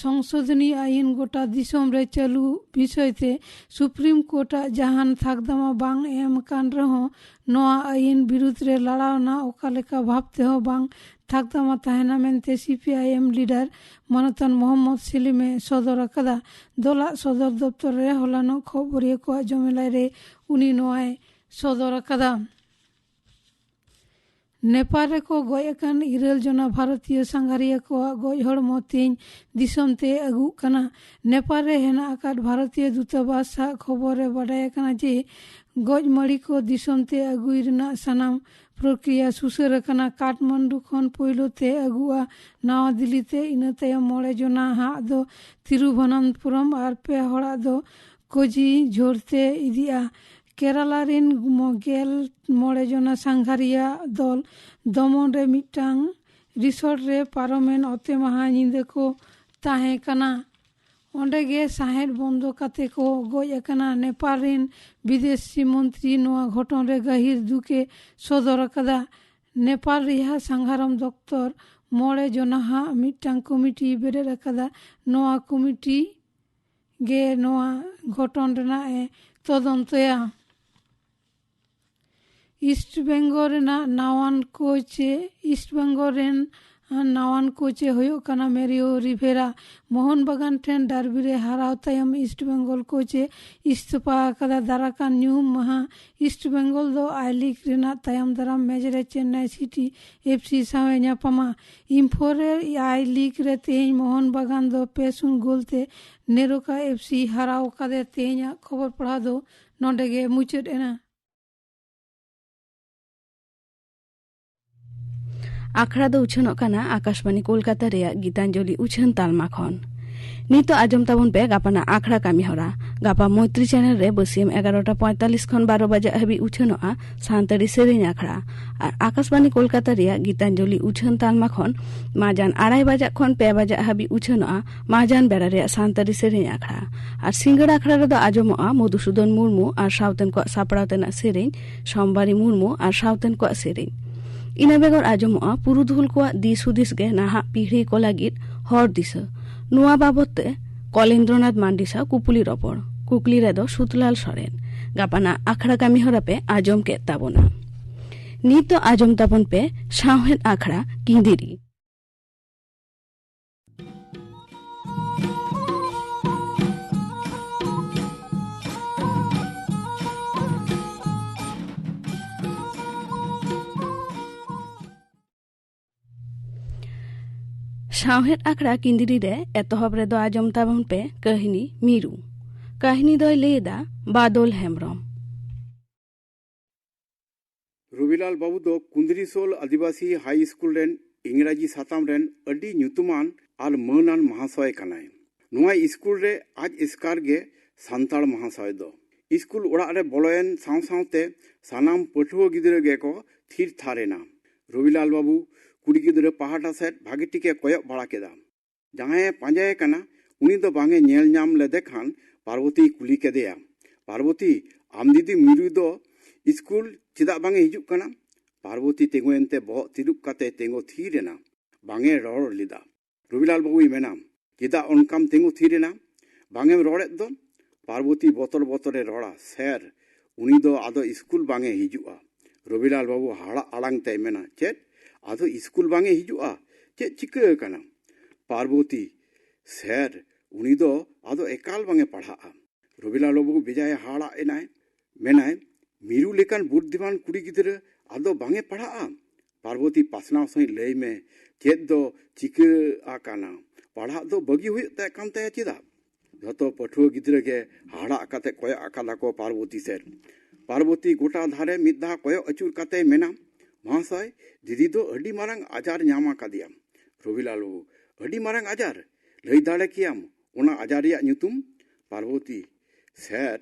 ᱥᱚᱝᱥᱳᱫᱷᱚᱱᱤ ᱟᱹᱭᱤᱱ ᱜᱚᱴᱟ ᱫᱤᱥᱚᱢ ᱨᱮ ᱪᱟᱹᱞᱩ ᱵᱤᱥᱚᱭ ᱛᱮ ᱥᱩᱯᱨᱤᱢ ᱠᱳᱨᱴ ᱟᱜ ᱡᱟᱦᱟᱱ ᱛᱟᱠᱫᱟᱢᱟ ᱵᱟᱝ ᱮᱢ ᱠᱟᱱ ᱨᱮᱦᱚᱸ, ᱱᱚᱣᱟ ᱟᱹᱭᱤᱱ ᱵᱤᱨᱩᱫᱽ ᱨᱮ ᱞᱟᱲᱟᱣᱱᱟ ᱚᱠᱟ ᱞᱮᱠᱟ ᱵᱷᱟᱵᱽ ᱛᱮᱦᱚᱸ ᱵᱟᱝ ᱛᱟᱠᱫᱟᱢᱟ ᱛᱟᱦᱮᱱᱟ ᱢᱮᱱᱛᱮ C P I M leader ᱢᱟᱱᱚᱛᱟᱱ ᱢᱚᱦᱚᱢᱢᱚᱫᱽ ᱥᱮᱞᱤᱢ ᱮ ᱥᱚᱫᱚᱨ ᱟᱠᱟᱫᱟ᱾ ᱫᱚᱞᱟᱜ ᱥᱚᱫᱚᱨ ᱫᱚᱯᱛᱚᱨ ᱨᱮ ᱦᱚᱞᱟᱱᱚᱜ ᱠᱷᱚᱵᱚᱨᱤᱭᱟᱹ ᱠᱚᱣᱟᱜ ᱡᱚᱢᱮᱞᱟᱭ ᱨᱮ ᱩᱱᱤ ᱱᱚᱣᱟᱭ ᱥᱚᱫᱚᱨ ᱟᱠᱟᱫᱟ᱾ ᱱᱮᱯᱟᱞ ᱨᱮᱠᱚ ᱜᱚᱡ ᱟᱠᱟᱱ ᱤᱨᱟᱹᱞ ᱡᱚᱱᱟ ᱵᱷᱟᱨᱚᱛᱤᱭᱚ ᱥᱟᱸᱜᱷᱟᱨᱤᱭᱟᱹ ᱠᱚᱣᱟᱜ ᱜᱚᱡ ᱦᱚᱲᱢᱚ ᱛᱮᱦᱮᱧ ᱫᱤᱥᱚᱢ ᱛᱮ ᱟᱹᱜᱩᱜ ᱠᱟᱱᱟ᱾ ᱱᱮᱯᱟᱞ ᱨᱮ ᱦᱮᱱᱟᱜ ᱟᱠᱟᱫ ᱵᱷᱟᱨᱚᱛᱤᱭᱚ ᱫᱩᱛᱟᱵᱟᱥ ᱟᱜ ᱠᱷᱚᱵᱚᱨ ᱨᱮ ᱵᱟᱰᱟᱭ ᱟᱠᱟᱱᱟ ᱡᱮ ᱜᱚᱡ ᱢᱟᱹᱲᱤ ᱠᱚ ᱫᱤᱥᱚᱢ ᱛᱮ ᱟᱹᱜᱩᱭ ᱨᱮᱱᱟᱜ ᱥᱟᱱᱟᱢ ᱯᱨᱚᱠᱨᱤᱭᱟ ᱥᱩᱥᱟᱹᱨ ᱟᱠᱟᱱᱟ᱾ ᱠᱟᱴᱢᱟᱱᱰᱩ ᱠᱷᱚᱱ ᱯᱳᱭᱞᱳ ᱛᱮ ᱟᱹᱜᱩᱜᱼᱟ ᱱᱟᱣᱟ ᱫᱤᱞᱞᱤ ᱛᱮ, ᱤᱱᱟᱹ ᱛᱟᱭᱚᱢ ᱢᱚᱬᱮ ᱡᱚᱱᱟ ᱦᱟᱜ ᱫᱚ ᱛᱤᱨᱩᱵᱷᱚᱱᱚᱱᱛᱯᱩᱨᱚᱢ ᱟᱨ ᱯᱮ ᱦᱚᱲᱟᱜ ᱫᱚ ᱠᱳᱡᱷᱤ ᱡᱷᱳᱨ ᱛᱮ ᱤᱫᱤᱜᱼᱟ᱾ ᱠᱮᱨᱟᱞᱟ ᱨᱮᱱ ᱢᱚ-, ᱜᱮᱞ ᱢᱚᱬᱮ ᱡᱚᱱᱟ ᱥᱟᱸᱜᱷᱟᱨᱤᱭᱟᱹ ᱫᱚᱞ ᱫᱚᱢᱚᱱ ᱨᱮ ᱢᱤᱫᱴᱟᱝ ᱨᱤᱥᱚᱨᱴ ᱨᱮ ᱯᱟᱨᱚᱢᱮᱱ ᱚᱛᱮ ᱢᱟᱦᱟ ᱧᱤᱫᱟᱹ ᱠᱚ ᱛᱟᱦᱮᱸ ᱠᱟᱱᱟ᱾ ᱚᱸᱰᱮ ᱜᱮ ᱥᱟᱦᱮᱫ ᱵᱚᱱᱫᱚ ᱠᱟᱛᱮ ᱠᱚ ᱜᱚᱡ ᱟᱠᱟᱱᱟ᱾ ᱱᱮᱯᱟᱞ ᱨᱮᱱ ᱵᱤᱫᱮᱥᱤ ᱢᱚᱱᱛᱨᱤ ᱱᱚᱣᱟ ᱜᱷᱚᱴᱚᱱ ᱨᱮ ᱜᱟᱹᱦᱤᱨ ᱫᱩᱠ ᱮ ᱥᱚᱫᱚᱨ ᱟᱠᱟᱫᱟ᱾ ᱱᱮᱯᱟᱞ ᱨᱮᱭᱟᱜ ᱥᱟᱸᱜᱷᱟᱨᱚᱢ ᱫᱚᱯᱛᱚᱨ ᱢᱚᱬᱮ ᱡᱚᱱᱟᱦᱟᱜ ᱢᱤᱫᱴᱟᱝ ᱠᱚᱢᱤᱴᱤ ᱵᱮᱨᱮᱫ ᱟᱠᱟᱫᱟ᱾ ᱱᱚᱣᱟ ᱠᱚᱢᱤᱴᱤ ᱜᱮ ᱱᱚᱣᱟ ᱜᱷᱚᱴᱚᱱ ᱨᱮᱱᱟᱜ ᱮ ᱛᱚᱫᱚᱱᱛᱚᱭᱟ᱾ ᱤᱥᱴ ᱵᱮᱝᱜᱚᱞ ᱨᱮᱱᱟᱜ ᱱᱟᱣᱟᱱ ᱠᱳᱪ ᱮ ᱤᱥᱴ ᱵᱮᱝᱜᱚᱞ ᱨᱮᱱ ᱟᱨ ᱱᱟᱣᱟᱱ ᱠᱳᱪ ᱮ ᱦᱩᱭᱩᱜ ᱠᱟᱱᱟ ᱢᱮᱨᱤᱭᱳ ᱨᱤᱵᱷᱮᱨᱟ᱾ ᱢᱳᱦᱚᱱ ᱵᱟᱜᱟᱱ ᱴᱷᱮᱱ ᱰᱟᱨᱵᱤ ᱨᱮ ᱦᱟᱨᱟᱣ ᱛᱟᱭᱚᱢ ᱤᱥᱴ ᱵᱮᱝᱜᱚᱞ ᱠᱳᱪ ᱮ ᱤᱥᱛᱚᱯᱷᱟ ᱟᱠᱟᱫᱟ᱾ ᱫᱟᱨᱟᱠᱟᱱ ᱧᱩᱦᱩᱢ ᱢᱟᱦᱟ ᱤᱥᱴ ᱵᱮᱝᱜᱚᱞ ᱫᱚ ᱟᱭ ᱞᱤᱜᱽ ᱨᱮᱱᱟᱜ ᱛᱟᱭᱚᱢ ᱫᱟᱨᱟᱢ ᱢᱮᱪ ᱨᱮ ᱪᱮᱱᱱᱟᱭ ᱥᱤᱴᱤ ᱮᱯᱷ ᱥᱤ ᱥᱟᱶ ᱮ ᱧᱟᱯᱟᱢᱟ᱾ ᱤᱢᱯᱷᱚᱞ ᱨᱮ ᱟᱭ ᱞᱤᱜᱽ ᱨᱮ ᱛᱮᱦᱮᱧ ᱢᱳᱦᱚᱱ ᱵᱟᱜᱟᱱ ᱫᱚ ᱯᱮ ᱥᱩᱱ ᱜᱳᱞ ᱛᱮ ᱱᱮᱨᱳᱠᱟ ᱮᱯᱷ ᱥᱤ ᱦᱟᱨᱟᱣ ᱟᱠᱟᱫᱮ᱾ ᱛᱮᱦᱮᱧᱟᱜ ᱠᱷᱚᱵᱚᱨ ᱯᱟᱲᱦᱟᱣ ᱫᱚ ᱱᱚᱰᱮ ᱜᱮ ᱢᱩᱪᱟᱹᱫ ᱮᱱᱟ᱾ ᱟᱠᱷᱲᱟ ᱫᱚ ᱩᱪᱷᱟᱹᱱᱚᱜ ᱠᱟᱱᱟ ᱟᱠᱟᱥᱵᱟᱱᱤ ᱠᱳᱞᱠᱟᱛᱟ ᱨᱮᱭᱟᱜ ᱜᱤᱛᱟᱧᱡᱚᱞᱤ ᱩᱪᱷᱟᱹᱱ ᱛᱟᱞᱢᱟ ᱠᱷᱚᱱ᱾ ᱱᱤᱛᱚᱜ ᱟᱸᱡᱚᱢ ᱛᱟᱵᱚᱱ ᱯᱮ ᱜᱟᱯᱟᱱᱟᱜ ᱟᱠᱷᱲᱟ ᱠᱟᱹᱢᱤ ᱦᱚᱨᱟ᱾ ᱜᱟᱯᱟ ᱢᱚᱭᱛᱨᱤ ᱪᱮᱱᱮᱞ ᱨᱮ ᱵᱟᱹᱥᱤᱭᱟᱹᱢ ᱮᱜᱟᱨᱚᱴᱟ ᱯᱚᱸᱭᱛᱟᱞᱞᱤᱥ ᱠᱷᱚᱱ ᱵᱟᱨᱚ ᱵᱟᱡᱟᱜ ᱦᱟᱹᱵᱤᱡ ᱩᱪᱷᱟᱹᱱᱚᱜᱼᱟ ᱥᱟᱱᱛᱟᱲᱤ ᱥᱮᱨᱮᱧ ᱟᱠᱷᱲᱟ᱾ ᱟᱨ ᱟᱠᱟᱥᱵᱟᱱᱤ ᱠᱳᱞᱠᱟᱛᱟ ᱨᱮᱭᱟᱜ ᱜᱤᱛᱟᱧᱡᱚᱞᱤ ᱩᱪᱷᱟᱹᱱ ᱛᱟᱞᱢᱟ ᱠᱷᱚᱱ ᱢᱟᱡᱟᱱ ᱟᱲᱟᱭ ᱵᱟᱡᱟᱜ ᱠᱷᱚᱱ ᱯᱮ ᱵᱟᱡᱟᱜ ᱦᱟᱹᱵᱤᱡ ᱩᱪᱷᱟᱹᱱᱚᱜᱼᱟ ᱢᱟᱡᱟᱱ ᱵᱮᱲᱟ ᱨᱮᱭᱟᱜ ᱥᱟᱱᱛᱟᱲᱤ ᱥᱮᱨᱮᱧ ᱟᱠᱷᱲᱟ᱾ ᱟᱨ ᱥᱤᱸᱜᱟᱹᱲ ᱟᱠᱷᱲᱟ ᱨᱮᱫᱚ ᱟᱸᱡᱚᱢᱚᱜᱼᱟ ᱢᱚᱫᱷᱩᱥᱩᱫᱚᱱ ᱢᱩᱨᱢᱩ ᱟᱨ ᱥᱟᱶᱛᱮᱱ ᱠᱚᱣᱟᱜ ᱥᱟᱯᱲᱟᱣ ᱛᱮᱱᱟᱜ ᱥᱮᱨᱮᱧ, ᱥᱳᱢᱵᱟᱨᱤ ᱢᱩᱨᱢᱩ ᱟᱨ ᱥᱟᱶᱛᱮᱱ ᱠᱚᱣᱟᱜ ᱥᱮᱨᱮᱧ᱾ ᱤᱱᱟᱹ ᱵᱮᱜᱚᱨ ᱟᱸᱡᱚᱢᱚᱜᱼᱟ ᱯᱩᱨᱩᱫᱷᱩᱞ ᱠᱚᱣᱟᱜ ᱫᱤᱥ ᱦᱩᱫᱤᱥ ᱜᱮ ᱱᱟᱦᱟᱜ ᱯᱤᱲᱦᱤ ᱠᱚ ᱞᱟᱹᱜᱤᱫ ᱦᱚᱨ ᱫᱤᱥᱟᱹ᱾ ᱱᱚᱣᱟ ᱵᱟᱵᱚᱛ ᱛᱮ ᱠᱚᱞᱮᱱᱫᱨᱚᱱᱟᱛᱷ ᱢᱟᱱᱰᱤ ᱥᱟᱶ ᱠᱩᱯᱩᱞᱤ ᱨᱚᱯᱚᱲ᱾ ᱠᱩᱠᱞᱤ ᱨᱮᱫᱚ ᱥᱩᱛᱞᱟᱞ ᱥᱚᱨᱮᱱ᱾ ᱜᱟᱯᱟᱱᱟᱜ ᱟᱠᱷᱲᱟ ᱠᱟᱹᱢᱤ ᱦᱚᱨᱟ ᱯᱮ ᱟᱸᱡᱚᱢ ᱠᱮᱫ ᱛᱟᱵᱚᱱᱟ᱾ ᱱᱤᱛ ᱫᱚ ᱟᱸᱡᱚᱢ ᱛᱟᱵᱚᱱ ᱯᱮ ᱥᱟᱶᱦᱮᱫ ᱟᱠᱷᱲᱟ ᱠᱤᱸᱫᱤᱨᱤ᱾ ᱥᱟᱶᱦᱮᱫ ᱟᱠᱷᱲᱟ ᱠᱤᱸᱫᱽᱨᱤ ᱨᱮ ᱮᱛᱚᱦᱚᱵ ᱨᱮᱫᱚ ᱟᱸᱡᱚᱢ ᱛᱟᱵᱚᱱ ᱯᱮ ᱠᱟᱹᱦᱱᱤ ᱢᱤᱨᱩ᱾ ᱠᱟᱹᱦᱱᱤ ᱫᱚᱭ ᱞᱟᱹᱭ ᱮᱫᱟ ᱵᱟᱫᱚᱞ ᱦᱮᱢᱵᱨᱚᱢ᱾ ᱨᱚᱵᱤᱞᱟᱞ ᱵᱟᱹᱵᱩ ᱫᱚ ᱠᱩᱸᱫᱽᱨᱤᱥᱳᱞ ᱟᱹᱫᱤᱵᱟᱹᱥᱤ ᱦᱟᱭ ᱥᱠᱩᱞ ᱨᱮᱱ ᱤᱝᱨᱟᱡᱤ ᱥᱟᱛᱟᱢ ᱨᱮᱱ ᱟᱹᱰᱤ ᱧᱩᱛᱩᱢᱟᱱ ᱟᱨ ᱢᱟᱹᱱᱟᱱ ᱢᱟᱦᱟᱥᱚᱭ ᱠᱟᱱᱟᱭ᱾ ᱱᱚᱣᱟ ᱥᱠᱩᱞ ᱨᱮ ᱟᱡ ᱮᱥᱠᱟᱨ ᱜᱮ ᱥᱟᱱᱛᱟᱲ ᱢᱟᱦᱟᱥᱚᱭ ᱫᱚ᱾ ᱥᱠᱩᱞ ᱚᱲᱟᱜ ᱨᱮ ᱵᱚᱞᱚᱭᱮᱱ ᱥᱟᱶ ᱥᱟᱶᱛᱮ ᱥᱟᱱᱟᱢ ᱯᱟᱹᱴᱷᱩᱣᱟᱹ ᱜᱤᱫᱽᱨᱟᱹ ᱜᱮᱠᱚ ᱛᱷᱤᱨ ᱛᱷᱟᱨ ᱮᱱᱟ᱾ ᱨᱚᱵᱤᱞᱟᱞ ᱵᱟᱹᱵᱩ ᱠᱩᱲᱤ ᱜᱤᱫᱽᱨᱟᱹ ᱯᱟᱦᱴᱟ ᱥᱮᱫ ᱵᱷᱟᱜᱮ ᱴᱷᱤᱠᱮ ᱠᱚᱭᱚᱜ ᱵᱟᱲᱟ ᱠᱮᱫᱟ᱾ ᱡᱟᱦᱟᱸᱭᱮ ᱯᱟᱸᱡᱟᱭᱮ ᱠᱟᱱᱟ, ᱩᱱᱤ ᱫᱚ ᱵᱟᱝ ᱮ ᱧᱮᱞ ᱧᱟᱢ ᱞᱮᱫᱮ ᱠᱷᱟᱱ ᱯᱟᱨᱵᱚᱛᱤᱭ ᱠᱩᱞᱤ ᱠᱮᱫᱮᱭᱟ, "ᱯᱟᱨᱵᱚᱛᱤ, ᱟᱢ ᱫᱤᱫᱤ ᱢᱤᱨᱩ ᱫᱚ ᱥᱠᱩᱞ ᱪᱮᱫᱟᱜ ᱵᱟᱝ ᱮ ᱦᱤᱡᱩᱜ ᱠᱟᱱᱟ?" ᱯᱟᱨᱵᱚᱛᱤ ᱛᱤᱸᱜᱩᱭᱮᱱ ᱛᱮ ᱵᱚᱦᱚᱜ ᱛᱤᱨᱩᱵ ᱠᱟᱛᱮ ᱛᱤᱸᱜᱩ ᱛᱷᱤᱨ ᱮᱱᱟ᱾ ᱵᱟᱝ ᱮ ᱨᱚᱲ ᱞᱮᱫᱟ᱾ ᱨᱚᱵᱤᱞᱟᱞ ᱵᱟᱹᱵᱩᱭ ᱢᱮᱱᱟ, "ᱪᱮᱫᱟᱜ ᱚᱱᱠᱟᱢ ᱛᱤᱸᱜᱩ ᱛᱷᱤᱨ ᱮᱱᱟ? ᱵᱟᱝ ᱮᱢ ᱨᱚᱲᱮᱫ ᱫᱚ?" ᱯᱟᱨᱵᱚᱛᱤ ᱵᱚᱛᱚᱨ ᱵᱚᱛᱚᱨ ᱮ ᱨᱚᱲᱟ, "ᱥᱮᱨ, ᱩᱱᱤ ᱫᱚ ᱟᱫᱚ ᱥᱠᱩᱞ ᱵᱟᱝ ᱮ ᱦᱤᱡᱩᱜᱼᱟ᱾" ᱨᱚᱵᱤᱞᱟᱞ ᱵᱟᱹᱵᱩ ᱦᱟᱦᱟᱲᱟᱜ ᱟᱲᱟᱝ ᱛᱮᱭ ᱢᱮᱱᱟ, "ᱪᱮᱫ? ᱟᱫᱚ ᱥᱠᱩᱞ ᱵᱟᱝ ᱮ ᱦᱤᱡᱩᱜᱼᱟ? ᱪᱮᱫ ᱪᱤᱠᱟᱹ ᱟᱠᱟᱱᱟ? ᱯᱟᱨᱵᱚᱛᱤ, ᱥᱮᱨ, ᱩᱱᱤ ᱫᱚ ᱟᱫᱚ ᱮᱠᱟᱞ ᱵᱟᱝ ᱮ ᱯᱟᱲᱦᱟᱜᱼᱟ᱾ ᱨᱚᱵᱤᱞᱟᱞ ᱵᱟᱹᱵᱩ ᱵᱮᱡᱟᱭ ᱦᱟᱦᱟᱲᱟᱜ ᱮᱱᱟᱭ, ᱢᱮᱱᱟᱭ, ᱢᱤᱨᱩ ᱞᱮᱠᱟᱱ ᱵᱩᱫᱽᱫᱷᱤᱢᱟᱱ ᱠᱩᱲᱤ ᱜᱤᱫᱽᱨᱟᱹ ᱟᱫᱚ ᱵᱟᱝ ᱮ ᱯᱟᱲᱦᱟᱜᱼᱟ? ᱯᱟᱨᱵᱚᱛᱤ, ᱯᱟᱥᱱᱟᱣ ᱥᱟᱺᱦᱤᱡ ᱞᱟᱹᱭ ᱢᱮ, ᱪᱮᱫ ᱫᱚ ᱪᱤᱠᱟᱹ ᱟᱠᱟᱱᱟ? ᱯᱟᱲᱦᱟᱜ ᱫᱚ ᱵᱟᱹᱜᱤ ᱦᱩᱭᱩᱜ ᱛᱟᱭ ᱠᱟᱱ ᱛᱟᱭᱟ ᱪᱮᱫᱟᱜ? ᱡᱷᱚᱛᱚ ᱯᱟᱹᱴᱷᱩᱣᱟᱹ ᱜᱤᱫᱽᱨᱟᱹ ᱜᱮ ᱦᱟᱦᱟᱲᱟᱜ ᱠᱟᱛᱮ ᱠᱚᱭᱚᱜ ᱟᱠᱟᱫᱟ ᱠᱚ ᱯᱟᱨᱵᱚᱛᱤ ᱥᱮᱫ᱾ ᱯᱟᱨᱵᱚᱛᱤ ᱜᱚᱴᱟ ᱫᱷᱟᱨᱮ ᱢᱤᱫ ᱫᱷᱟᱣ ᱠᱚᱭᱚᱜ ᱟᱹᱪᱩᱨ ᱠᱟᱛᱮᱭ ᱢᱮᱱᱟ, ᱢᱚᱦᱟᱥᱚᱭ, ᱫᱤᱫᱤ ᱫᱚ ᱟᱹᱰᱤ ᱢᱟᱨᱟᱝ ᱟᱡᱟᱨ ᱧᱟᱢ ᱟᱠᱟᱫᱮᱭᱟ᱾ ᱨᱚᱵᱤᱞᱟᱞ ᱵᱟᱹᱵᱩ, ᱟᱹᱰᱤ ᱢᱟᱨᱟᱝ ᱟᱡᱟᱨ? ᱞᱟᱹᱭ ᱫᱟᱲᱮ ᱠᱮᱭᱟᱢ ᱚᱱᱟ ᱟᱡᱟᱨ ᱨᱮᱭᱟᱜ ᱧᱩᱛᱩᱢ? ᱯᱟᱨᱵᱚᱛᱤ, ᱥᱮᱨ,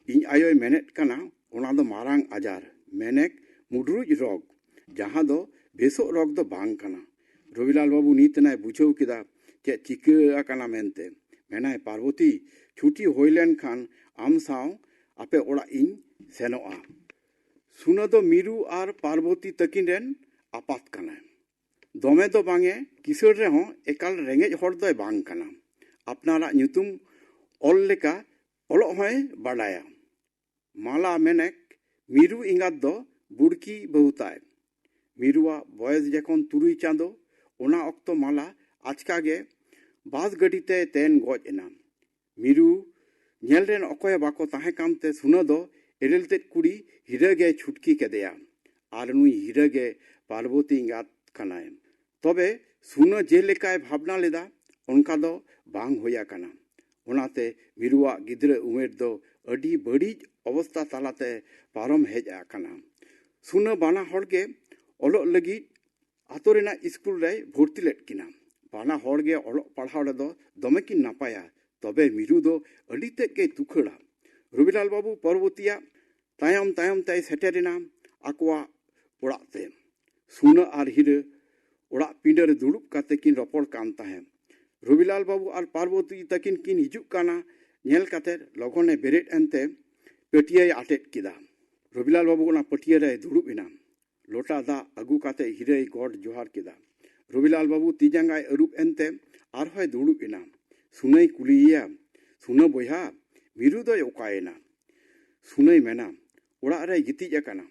ᱤᱧ ᱟᱭᱳᱭ ᱢᱮᱱᱮᱫ ᱠᱟᱱᱟ, ᱚᱱᱟ ᱫᱚ ᱢᱟᱨᱟᱝ ᱟᱡᱟᱨ, ᱢᱮᱱᱮᱠ ᱢᱩᱰᱨᱩᱡ ᱨᱳᱜᱽ, ᱡᱟᱦᱟᱸ ᱫᱚ ᱵᱮᱥᱚᱜ ᱨᱳᱜᱽ ᱫᱚ ᱵᱟᱝ ᱠᱟᱱᱟ᱾ ᱨᱚᱵᱤᱞᱟᱞ ᱵᱟᱹᱵᱩ ᱱᱤᱛ ᱮᱱᱟᱭ ᱵᱩᱡᱷᱟᱹᱣ ᱠᱮᱫᱟ ᱪᱮᱫ ᱪᱤᱠᱟᱹ ᱟᱠᱟᱱᱟ ᱢᱮᱱᱛᱮ᱾ ᱢᱮᱱᱟᱭ, ᱯᱟᱨᱵᱚᱛᱤ, ᱪᱷᱩᱴᱤ ᱦᱩᱭ ᱞᱮᱱ ᱠᱷᱟᱱ ᱟᱢ ᱥᱟᱶ ᱟᱯᱮ ᱚᱲᱟᱜ ᱤᱧ ᱥᱮᱱᱚᱜᱼᱟ᱾ ᱥᱩᱱᱟᱹ ᱫᱚ ᱢᱤᱨᱩ ᱟᱨ ᱯᱟᱨᱵᱚᱛᱤ ᱛᱟᱹᱠᱤᱱ ᱨᱮᱱ ᱟᱯᱟᱛ ᱠᱟᱱᱟᱭ᱾ ᱫᱚᱢᱮ ᱫᱚ ᱵᱟᱝ ᱮ ᱠᱤᱥᱟᱹᱬ ᱨᱮᱦᱚᱸ ᱮᱠᱟᱞ ᱨᱮᱸᱜᱮᱡ ᱦᱚᱲ ᱫᱚᱭ ᱵᱟᱝ ᱠᱟᱱᱟ᱾ ᱟᱯᱱᱟᱨᱟᱜ ᱧᱩᱛᱩᱢ ᱚᱞ ᱞᱮᱠᱟ ᱚᱞᱚᱜ ᱦᱚᱸᱭ ᱵᱟᱰᱟᱭᱟ᱾ ᱢᱟᱞᱟ ᱢᱮᱱᱮᱠ ᱢᱤᱨᱩ ᱮᱸᱜᱟᱛ ᱫᱚ ᱵᱩᱲᱠᱤ ᱵᱟᱹᱦᱩ ᱛᱟᱭ᱾ ᱢᱤᱨᱩᱣᱟᱜ ᱵᱚᱭᱮᱥ ᱡᱚᱠᱷᱚᱱ ᱛᱩᱨᱩᱭ ᱪᱟᱸᱫᱚ, ᱚᱱᱟ ᱚᱠᱛᱚ ᱢᱟᱞᱟ ᱟᱪᱠᱟ ᱜᱮ ᱵᱟᱥ ᱜᱟᱹᱰᱤ ᱛᱮᱭ ᱛᱮᱱ ᱜᱚᱡ ᱮᱱᱟ᱾ ᱢᱤᱨᱩ ᱧᱮᱞ ᱨᱮᱱ ᱚᱠᱚᱭ ᱦᱚᱸ ᱵᱟᱠᱚ ᱛᱟᱦᱮᱸ ᱠᱟᱱᱛᱮ ᱥᱩᱱᱟᱹ ᱫᱚ ᱮᱨᱮᱞ ᱛᱮᱫ ᱠᱩᱲᱤ ᱦᱤᱨᱟᱹ ᱜᱮᱭ ᱪᱷᱩᱴᱠᱤ ᱠᱮᱫᱮᱭᱟ᱾ ᱟᱨ ᱱᱩᱭ ᱦᱤᱨᱟᱹ ᱜᱮ ᱯᱟᱨᱵᱚᱛᱤ ᱮᱸᱜᱟᱛ ᱠᱟᱱᱟᱭ᱾ ᱛᱚᱵᱮ ᱥᱩᱱᱟᱹ ᱡᱮᱞᱮᱠᱟᱭ ᱵᱷᱟᱵᱽᱱᱟ ᱞᱮᱫᱟ, ᱚᱱᱠᱟ ᱫᱚ ᱵᱟᱝ ᱦᱩᱭ ᱟᱠᱟᱱᱟ᱾ ᱚᱱᱟᱛᱮ ᱢᱤᱨᱩᱣᱟᱜ ᱜᱤᱫᱽᱨᱟᱹ ᱩᱢᱮᱨ ᱫᱚ ᱟᱹᱰᱤ ᱵᱟᱹᱲᱤᱡ ᱚᱵᱚᱥᱛᱟ ᱛᱟᱞᱟᱛᱮ ᱯᱟᱨᱚᱢ ᱦᱮᱡ ᱟᱠᱟᱱᱟ᱾ ᱥᱩᱱᱟᱹ ᱵᱟᱱᱟ ᱦᱚᱲ ᱜᱮ ᱚᱞᱚᱜ ᱞᱟᱹᱜᱤᱫ ᱟᱛᱳ ᱨᱮᱱᱟᱜ ᱥᱠᱩᱞ ᱨᱮᱭ ᱵᱷᱚᱨᱛᱤ ᱞᱮᱫ ᱠᱤᱱᱟ᱾ ᱵᱟᱱᱟ ᱦᱚᱲ ᱜᱮ ᱚᱞᱚᱜ ᱯᱟᱲᱦᱟᱣ ᱨᱮᱫᱚ ᱫᱚᱢᱮ ᱠᱤᱱ ᱱᱟᱯᱟᱭᱟ᱾ ᱛᱚᱵᱮ ᱢᱤᱨᱩ ᱫᱚ ᱟᱹᱰᱤ ᱛᱮᱫ ᱜᱮᱭ ᱛᱩᱠᱷᱟᱹᱲᱟ᱾ ᱨᱚᱵᱤᱞᱟᱞ ᱵᱟᱹᱵᱩ ᱯᱟᱨᱵᱚᱛᱤᱭᱟᱜ ᱛᱟᱭᱚᱢ ᱛᱟᱭᱚᱢ ᱛᱮᱭ ᱥᱮᱴᱮᱨᱮᱱᱟ ᱟᱠᱚᱣᱟᱜ ᱚᱲᱟᱜ ᱛᱮ᱾ ᱥᱩᱱᱟᱹ ᱟᱨ ᱦᱤᱨᱟᱹ ᱚᱲᱟᱜ ᱯᱤᱸᱰᱟᱹ ᱨᱮ ᱫᱩᱲᱩᱵ ᱠᱟᱛᱮ ᱠᱤᱱ ᱨᱚᱯᱚᱲ ᱠᱟᱱ ᱛᱟᱦᱮᱸᱫ᱾ ᱨᱚᱵᱤᱞᱟᱞ ᱵᱟᱹᱵᱩ ᱟᱨ ᱯᱟᱨᱵᱚᱛᱤ ᱛᱟᱹᱠᱤᱱ ᱠᱤᱱ ᱦᱤᱡᱩᱜ ᱠᱟᱱᱟ ᱧᱮᱞ ᱠᱟᱛᱮ ᱞᱚᱜᱚᱱᱮ ᱵᱮᱨᱮᱫ ᱮᱱᱛᱮ ᱯᱟᱹᱴᱭᱟᱹᱭ ᱟᱴᱮᱫ ᱠᱮᱫᱟ᱾ ᱨᱚᱵᱤᱞᱟᱞ ᱵᱟᱹᱵᱩ ᱚᱱᱟ ᱯᱟᱹᱴᱭᱟᱹ ᱨᱮᱭ ᱫᱩᱲᱩᱵ ᱮᱱᱟ᱾ ᱞᱚᱴᱟ ᱫᱟᱜ ᱟᱹᱜᱩ ᱠᱟᱛᱮ ᱦᱤᱨᱟᱹᱭ ᱜᱚᱰ ᱡᱚᱦᱟᱨ ᱠᱮᱫᱟ᱾ ᱨᱚᱵᱤᱞᱟᱞ ᱵᱟᱹᱵᱩ ᱛᱤ ᱡᱟᱸᱜᱟᱭ ᱟᱹᱨᱩᱵ ᱮᱱᱛᱮ ᱟᱨᱦᱚᱸᱭ ᱫᱩᱲᱩᱵ ᱮᱱᱟ᱾ ᱥᱩᱱᱟᱹᱭ ᱠᱩᱞᱤᱭᱮᱭᱟ, "ᱥᱩᱱᱟᱹ ᱵᱚᱭᱦᱟ, ᱢᱤᱨᱩ ᱫᱚᱭ ᱚᱠᱟᱭᱮᱱᱟ?" ᱥᱩᱱᱟᱹᱭ ᱢᱮᱱᱟ, "ᱚᱲᱟᱜ ᱨᱮᱭ ᱜᱤᱛᱤᱡ ᱟᱠᱟᱱᱟ᱾"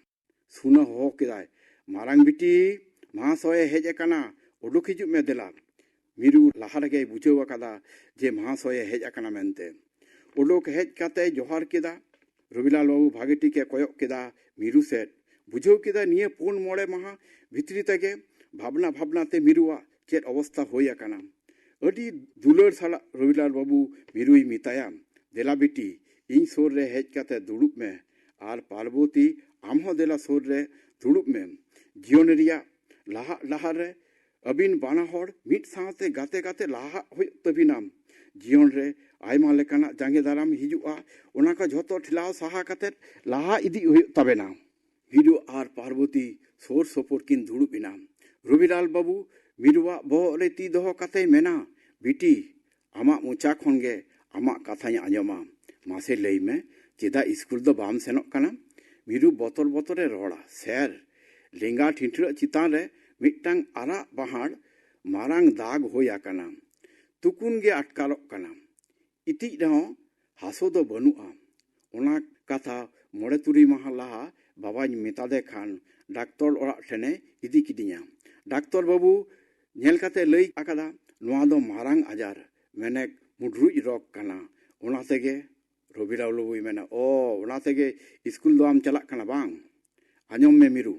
ᱥᱩᱱᱟᱹ ᱦᱚᱦᱚ ᱠᱮᱫᱟᱭ, "ᱢᱟᱨᱟᱝ ᱵᱤᱴᱤ, ᱢᱟᱦᱟᱥᱚᱭᱮ ᱦᱮᱡ ᱟᱠᱟᱱᱟ, ᱩᱰᱩᱠ ᱦᱤᱡᱩᱜ ᱢᱮ ᱫᱮᱞᱟ᱾ ᱢᱤᱨᱩ ᱞᱟᱦᱟ ᱨᱮᱜᱮᱭ ᱵᱩᱡᱷᱟᱹᱣ ᱟᱠᱟᱫᱟ ᱡᱮ ᱢᱟᱦᱟᱥᱚᱭᱮ ᱦᱮᱡ ᱟᱠᱟᱱᱟ ᱢᱮᱱᱛᱮ᱾ ᱩᱰᱩᱠ ᱦᱮᱡ ᱠᱟᱛᱮᱭ ᱡᱚᱦᱟᱨ ᱠᱮᱫᱟ᱾ ᱨᱚᱵᱤᱞᱟᱞ ᱵᱟᱹᱵᱩ ᱵᱷᱟᱜᱮ ᱴᱷᱤᱠᱮ ᱠᱚᱭᱚᱜ ᱠᱮᱫᱟ ᱢᱤᱨᱩ ᱥᱮᱫ᱾ ᱵᱩᱡᱷᱟᱹᱣ ᱠᱮᱫᱟ ᱱᱤᱭᱟᱹ ᱯᱩᱱ ᱢᱚᱬᱮ ᱢᱟᱦᱟ ᱵᱷᱤᱛᱨᱤ ᱛᱮᱜᱮ ᱵᱷᱟᱵᱽᱱᱟ ᱵᱷᱟᱵᱽᱱᱟ ᱛᱮ ᱢᱤᱨᱩᱣᱟᱜ ᱪᱮᱫ ᱚᱵᱚᱥᱛᱟ ᱦᱩᱭ ᱟᱠᱟᱱᱟ᱾ ᱟᱹᱰᱤ ᱫᱩᱞᱟᱹᱲ ᱥᱟᱞᱟᱜ ᱨᱚᱵᱤᱞᱟᱞ ᱵᱟᱹᱵᱩ ᱢᱤᱨᱩᱭ ᱢᱮᱛᱟᱭᱟ, "ᱫᱮᱞᱟ ᱵᱤᱴᱤ, ᱤᱧ ᱥᱩᱨ ᱨᱮ ᱦᱮᱡ ᱠᱟᱛᱮ ᱫᱩᱲᱩᱵ ᱢᱮ, ᱟᱨ ᱯᱟᱨᱵᱚᱛᱤ, ᱟᱢ ᱦᱚᱸ ᱫᱮᱞᱟ ᱥᱩᱨ ᱨᱮ ᱫᱩᱲᱩᱵ ᱢᱮ᱾ ᱡᱤᱭᱚᱱ ᱨᱮᱭᱟᱜ ᱞᱟᱦᱟᱜ ᱰᱟᱦᱟᱨ ᱨᱮ ᱟᱹᱵᱤᱱ ᱵᱟᱱᱟ ᱦᱚᱲ ᱢᱤᱫ ᱥᱟᱶᱛᱮ ᱜᱟᱛᱮ ᱜᱟᱛᱮ ᱞᱟᱦᱟᱜ ᱦᱩᱭᱩᱜ ᱛᱟᱹᱵᱤᱱᱟ᱾ ᱡᱤᱭᱚᱱ ᱨᱮ ᱟᱭᱢᱟ ᱞᱮᱠᱟᱱᱟᱜ ᱡᱟᱸᱜᱮ ᱫᱟᱨᱟᱢ ᱦᱤᱡᱩᱜᱼᱟ, ᱚᱱᱟ ᱠᱚ ᱡᱷᱚᱛᱚ ᱴᱷᱮᱞᱟᱣ ᱥᱟᱦᱟ ᱠᱟᱛᱮ ᱞᱟᱦᱟ ᱤᱫᱤ ᱦᱩᱭᱩᱜ ᱛᱟᱵᱮᱱᱟ᱾" ᱢᱤᱨᱩ ᱟᱨ ᱯᱟᱨᱵᱚᱛᱤ ᱥᱩᱨ ᱥᱩᱯᱩᱨ ᱠᱤᱱ ᱫᱩᱲᱩᱵ ᱮᱱᱟ᱾ ᱨᱚᱵᱤᱞᱟᱞ ᱵᱟᱹᱵᱩ ᱢᱤᱨᱩᱣᱟᱜ ᱵᱚᱦᱚᱜ ᱨᱮ ᱛᱤ ᱫᱚᱦᱚ ᱠᱟᱛᱮᱭ ᱢᱮᱱᱟ, "ᱵᱤᱴᱤ, ᱟᱢᱟᱜ ᱢᱚᱪᱟ ᱠᱷᱚᱱ ᱜᱮ ᱟᱢᱟᱜ ᱠᱟᱛᱷᱟᱧ ᱟᱸᱡᱚᱢᱟ᱾ ᱢᱟᱥᱮ ᱞᱟᱹᱭ ᱢᱮ, ᱪᱮᱫᱟᱜ ᱤᱥᱠᱩᱞ ᱫᱚ ᱵᱟᱢ ᱥᱮᱱᱚᱜ ᱠᱟᱱᱟ?" ᱢᱤᱨᱩ ᱵᱚᱛᱚᱨ ᱵᱚᱛᱚᱨ ᱮ ᱨᱚᱲᱟ, "ᱥᱮᱨ, ᱞᱮᱸᱜᱟ ᱴᱷᱤᱱᱴᱷᱲᱟᱹᱜ ᱪᱮᱛᱟᱱ ᱨᱮ ᱢᱤᱫᱴᱟᱝ ᱟᱨᱟᱜ ᱵᱟᱦᱟᱲ ᱢᱟᱨᱟᱝ ᱫᱟᱜᱽ ᱦᱩᱭ ᱟᱠᱟᱱᱟ᱾ ᱛᱩᱠᱩᱱ ᱜᱮ ᱟᱴᱠᱟᱨᱚᱜ ᱠᱟᱱᱟ᱾ ᱤᱛᱤᱡ ᱨᱮᱦᱚᱸ ᱦᱟᱹᱥᱩ ᱫᱚ ᱵᱟᱹᱱᱩᱜᱼᱟ᱾" ᱚᱱᱟ ᱠᱟᱛᱷᱟ ᱢᱚᱬᱮ ᱛᱩᱨᱩᱭ ᱢᱟᱦᱟ ᱞᱟᱦᱟ ᱵᱟᱵᱟᱧ ᱢᱮᱛᱟᱫᱮ ᱠᱷᱟᱱ ᱰᱟᱠᱛᱚᱨ ᱚᱲᱟᱜ ᱴᱷᱮᱱᱮ ᱤᱫᱤ ᱠᱤᱫᱤᱧᱟ᱾ ᱰᱟᱠᱛᱚᱨ ᱵᱟᱹᱵᱩ ᱧᱮᱞ ᱠᱟᱛᱮ ᱞᱟᱹᱭ ᱟᱠᱟᱫᱟ, "ᱱᱚᱣᱟ ᱫᱚ ᱢᱟᱨᱟᱝ ᱟᱡᱟᱨ, ᱢᱮᱱᱮᱠ ᱢᱩᱰᱨᱩᱡ ᱨᱳᱜᱽ ᱠᱟᱱᱟ᱾" ᱚᱱᱟ ᱛᱮᱜᱮ ᱨᱚᱵᱤᱞᱟᱞ ᱵᱟᱹᱵᱩᱭ ᱢᱮᱱᱟ, "ᱚ, ᱚᱱᱟ ᱛᱮᱜᱮ ᱤᱥᱠᱩᱞ ᱫᱚ ᱟᱢ ᱪᱟᱞᱟᱜ ᱠᱟᱱᱟ ᱵᱟᱝ? ᱟᱸᱡᱚᱢ ᱢᱮ ᱢᱤᱨᱩ,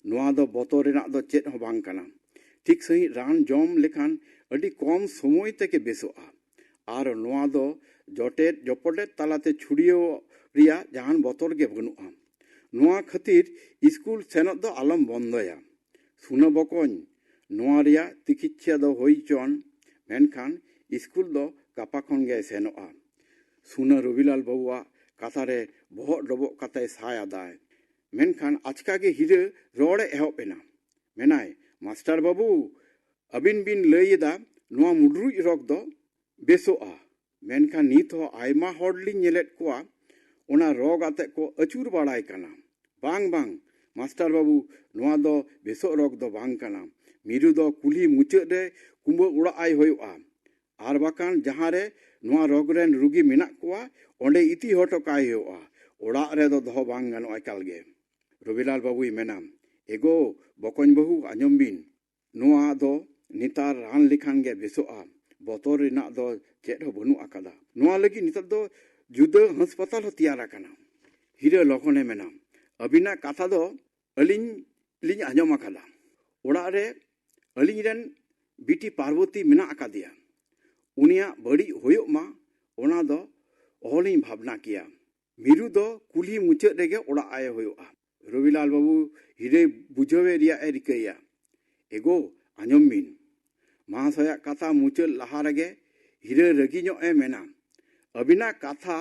ᱱᱚᱣᱟ ᱫᱚ ᱵᱚᱛᱚᱨ ᱨᱮᱱᱟᱜ ᱫᱚ ᱪᱮᱫ ᱦᱚᱸ ᱵᱟᱝ ᱠᱟᱱᱟ᱾ ᱴᱷᱤᱠ ᱥᱟᱺᱦᱤᱡ ᱨᱟᱱ ᱡᱚᱢ ᱞᱮᱠᱷᱟᱱ ᱟᱹᱰᱤ ᱠᱚᱢ ᱥᱚᱢᱚᱭ ᱛᱮᱜᱮ ᱵᱮᱥᱚᱜᱼᱟ᱾ ᱟᱨ ᱱᱚᱣᱟ ᱫᱚ ᱡᱚᱴᱮᱫ ᱡᱚᱯᱚᱴᱮᱫ ᱛᱟᱞᱟᱛᱮ ᱪᱷᱩᱲᱭᱟᱹᱣ ᱨᱮᱭᱟᱜ ᱡᱟᱦᱟᱱ ᱵᱚᱛᱚᱨ ᱜᱮ ᱵᱟᱹᱱᱩᱜᱼᱟ᱾ ᱱᱚᱣᱟ ᱠᱷᱟᱹᱛᱤᱨ ᱤᱥᱠᱩᱞ ᱥᱮᱱᱚᱜ ᱫᱚ ᱟᱞᱚᱢ ᱵᱚᱱᱫᱚᱭᱟ᱾ ᱥᱩᱱᱟᱹ ᱵᱚᱠᱚᱧ, ᱱᱚᱣᱟ ᱨᱮᱭᱟᱜ ᱛᱤᱠᱤᱪᱪᱷᱟ ᱫᱚ ᱦᱩᱭ ᱪᱚᱱ, ᱢᱮᱱᱠᱷᱟᱱ ᱤᱥᱠᱩᱞ ᱫᱚ ᱜᱟᱯᱟ ᱠᱷᱚᱱ ᱜᱮ ᱥᱮᱱᱚᱜᱼᱟ᱾" ᱥᱩᱱᱟᱹ ᱨᱚᱵᱤᱞᱟᱞ ᱵᱟᱹᱵᱩᱣᱟᱜ ᱠᱟᱛᱷᱟ ᱨᱮ ᱵᱚᱦᱚᱜ ᱰᱚᱵᱚᱜ ᱠᱟᱛᱮᱭ ᱥᱟᱭ ᱟᱫᱟᱭ᱾ ᱢᱮᱱᱠᱷᱟᱱ ᱟᱪᱠᱟ ᱜᱮ ᱦᱤᱨᱟᱹ ᱨᱚᱲ ᱮ ᱮᱦᱚᱵ ᱮᱱᱟ᱾ ᱢᱮᱱᱟᱭ, "ᱢᱟᱥᱴᱟᱨ ᱵᱟᱹᱵᱩ, ᱟᱹᱵᱤᱱ ᱵᱤᱱ ᱞᱟᱹᱭ ᱮᱫᱟ ᱱᱚᱣᱟ ᱢᱩᱰᱨᱩᱡ ᱨᱳᱜᱽ ᱫᱚ ᱵᱮᱥᱚᱜᱼᱟ, ᱢᱮᱱᱠᱷᱟᱱ ᱱᱤᱛ ᱦᱚᱸ ᱟᱭᱢᱟ ᱦᱚᱲ ᱞᱤᱧ ᱧᱮᱞᱮᱫ ᱠᱚᱣᱟ ᱚᱱᱟ ᱨᱳᱜᱽ ᱟᱛᱮᱫ ᱠᱚ ᱟᱹᱪᱩᱨ ᱵᱟᱲᱟᱭ ᱠᱟᱱᱟ᱾ ᱵᱟᱝ, ᱵᱟᱝ, ᱢᱟᱥᱴᱟᱨ ᱵᱟᱹᱵᱩ, ᱱᱚᱣᱟ ᱫᱚ ᱵᱮᱥᱚᱜ ᱨᱳᱜᱽ ᱫᱚ ᱵᱟᱝ ᱠᱟᱱᱟ᱾ ᱢᱤᱨᱩ ᱫᱚ ᱠᱩᱞᱦᱤ ᱢᱩᱪᱟᱹᱫ ᱨᱮ ᱠᱩᱢᱵᱟᱹ ᱚᱲᱟᱜ ᱟᱭ ᱦᱩᱭᱩᱜᱼᱟ, ᱟᱨ ᱵᱟᱠᱷᱟᱱ ᱡᱟᱦᱟᱸ ᱨᱮ ᱱᱚᱣᱟ ᱨᱳᱜᱽ ᱨᱮᱱ ᱨᱩᱜᱤ ᱢᱮᱱᱟᱜ ᱠᱚᱣᱟ, ᱚᱸᱰᱮ ᱤᱫᱤ ᱦᱚᱴᱚ ᱠᱟᱭ ᱦᱩᱭᱩᱜᱼᱟ᱾ ᱚᱲᱟᱜ ᱨᱮᱫᱚ ᱫᱚᱦᱚ ᱵᱟᱝ ᱜᱟᱱᱚᱜᱼᱟ ᱮᱠᱟᱞ ᱜᱮ᱾" ᱨᱚᱵᱤᱞᱟᱞ ᱵᱟᱹᱵᱩᱭ ᱢᱮᱱᱟ, "ᱮᱜᱳ ᱵᱚᱠᱚᱧ ᱵᱟᱹᱦᱩ, ᱟᱸᱡᱚᱢ ᱵᱤᱱ, ᱱᱚᱣᱟ ᱫᱚ ᱱᱮᱛᱟᱨ ᱨᱟᱱ ᱞᱮᱠᱷᱟᱱ ᱜᱮ ᱵᱮᱥᱚᱜᱼᱟ, ᱵᱚᱛᱚᱨ ᱨᱮᱱᱟᱜ ᱫᱚ ᱪᱮᱫ ᱦᱚᱸ ᱵᱟᱹᱱᱩᱜ ᱟᱠᱟᱫᱟ᱾ ᱱᱚᱣᱟ ᱞᱟᱹᱜᱤᱫ ᱱᱮᱛᱟᱨ ᱫᱚ ᱡᱩᱫᱟᱹ ᱦᱟᱥᱯᱟᱛᱟᱞ ᱦᱚᱸ ᱛᱮᱭᱟᱨ ᱟᱠᱟᱱᱟ᱾ ᱦᱤᱨᱟᱹ ᱞᱚᱜᱚᱱᱮ ᱢᱮᱱᱟ, ᱟᱹᱵᱤᱱᱟᱜ ᱠᱟᱛᱷᱟ ᱫᱚ ᱟᱹᱞᱤᱧ ᱞᱤᱧ ᱟᱸᱡᱚᱢ ᱟᱠᱟᱫᱟ᱾ ᱚᱲᱟᱜ ᱨᱮ ᱟᱹᱞᱤᱧ ᱨᱮᱱ ᱵᱤᱴᱤ ᱯᱟᱨᱵᱚᱛᱤ ᱢᱮᱱᱟᱜ ᱟᱠᱟᱫᱮᱭᱟ᱾ ᱩᱱᱤᱭᱟᱜ ᱵᱟᱹᱲᱤᱡ ᱦᱩᱭᱩᱜ ᱢᱟ, ᱚᱱᱟ ᱫᱚ ᱚᱦᱚᱞᱤᱧ ᱵᱷᱟᱵᱽᱱᱟ ᱠᱮᱭᱟ᱾ ᱢᱤᱨᱩ ᱫᱚ ᱠᱩᱞᱦᱤ ᱢᱩᱪᱟᱹᱫ ᱨᱮᱜᱮ ᱚᱲᱟᱜ ᱟᱭ ᱦᱩᱭᱩᱜᱼᱟ᱾ ᱨᱚᱵᱤᱞᱟᱞ ᱵᱟᱹᱵᱩ ᱦᱤᱨᱟᱹᱭ ᱵᱩᱡᱷᱟᱹᱣᱮ ᱨᱮᱭᱟᱜ ᱮ ᱨᱤᱠᱟᱹᱭᱟ᱾ "ᱮᱜᱳ, ᱟᱸᱡᱚᱢ ᱵᱤᱱ!" ᱢᱟᱦᱟᱥᱚᱭᱟᱜ ᱠᱟᱛᱷᱟ ᱢᱩᱪᱟᱹᱫ ᱞᱟᱦᱟ ᱨᱮᱜᱮ ᱦᱤᱨᱟᱹ ᱨᱟᱹᱜᱤ ᱧᱚᱜ ᱮ ᱢᱮᱱᱟ, "ᱟᱹᱵᱤᱱᱟᱜ ᱠᱟᱛᱷᱟ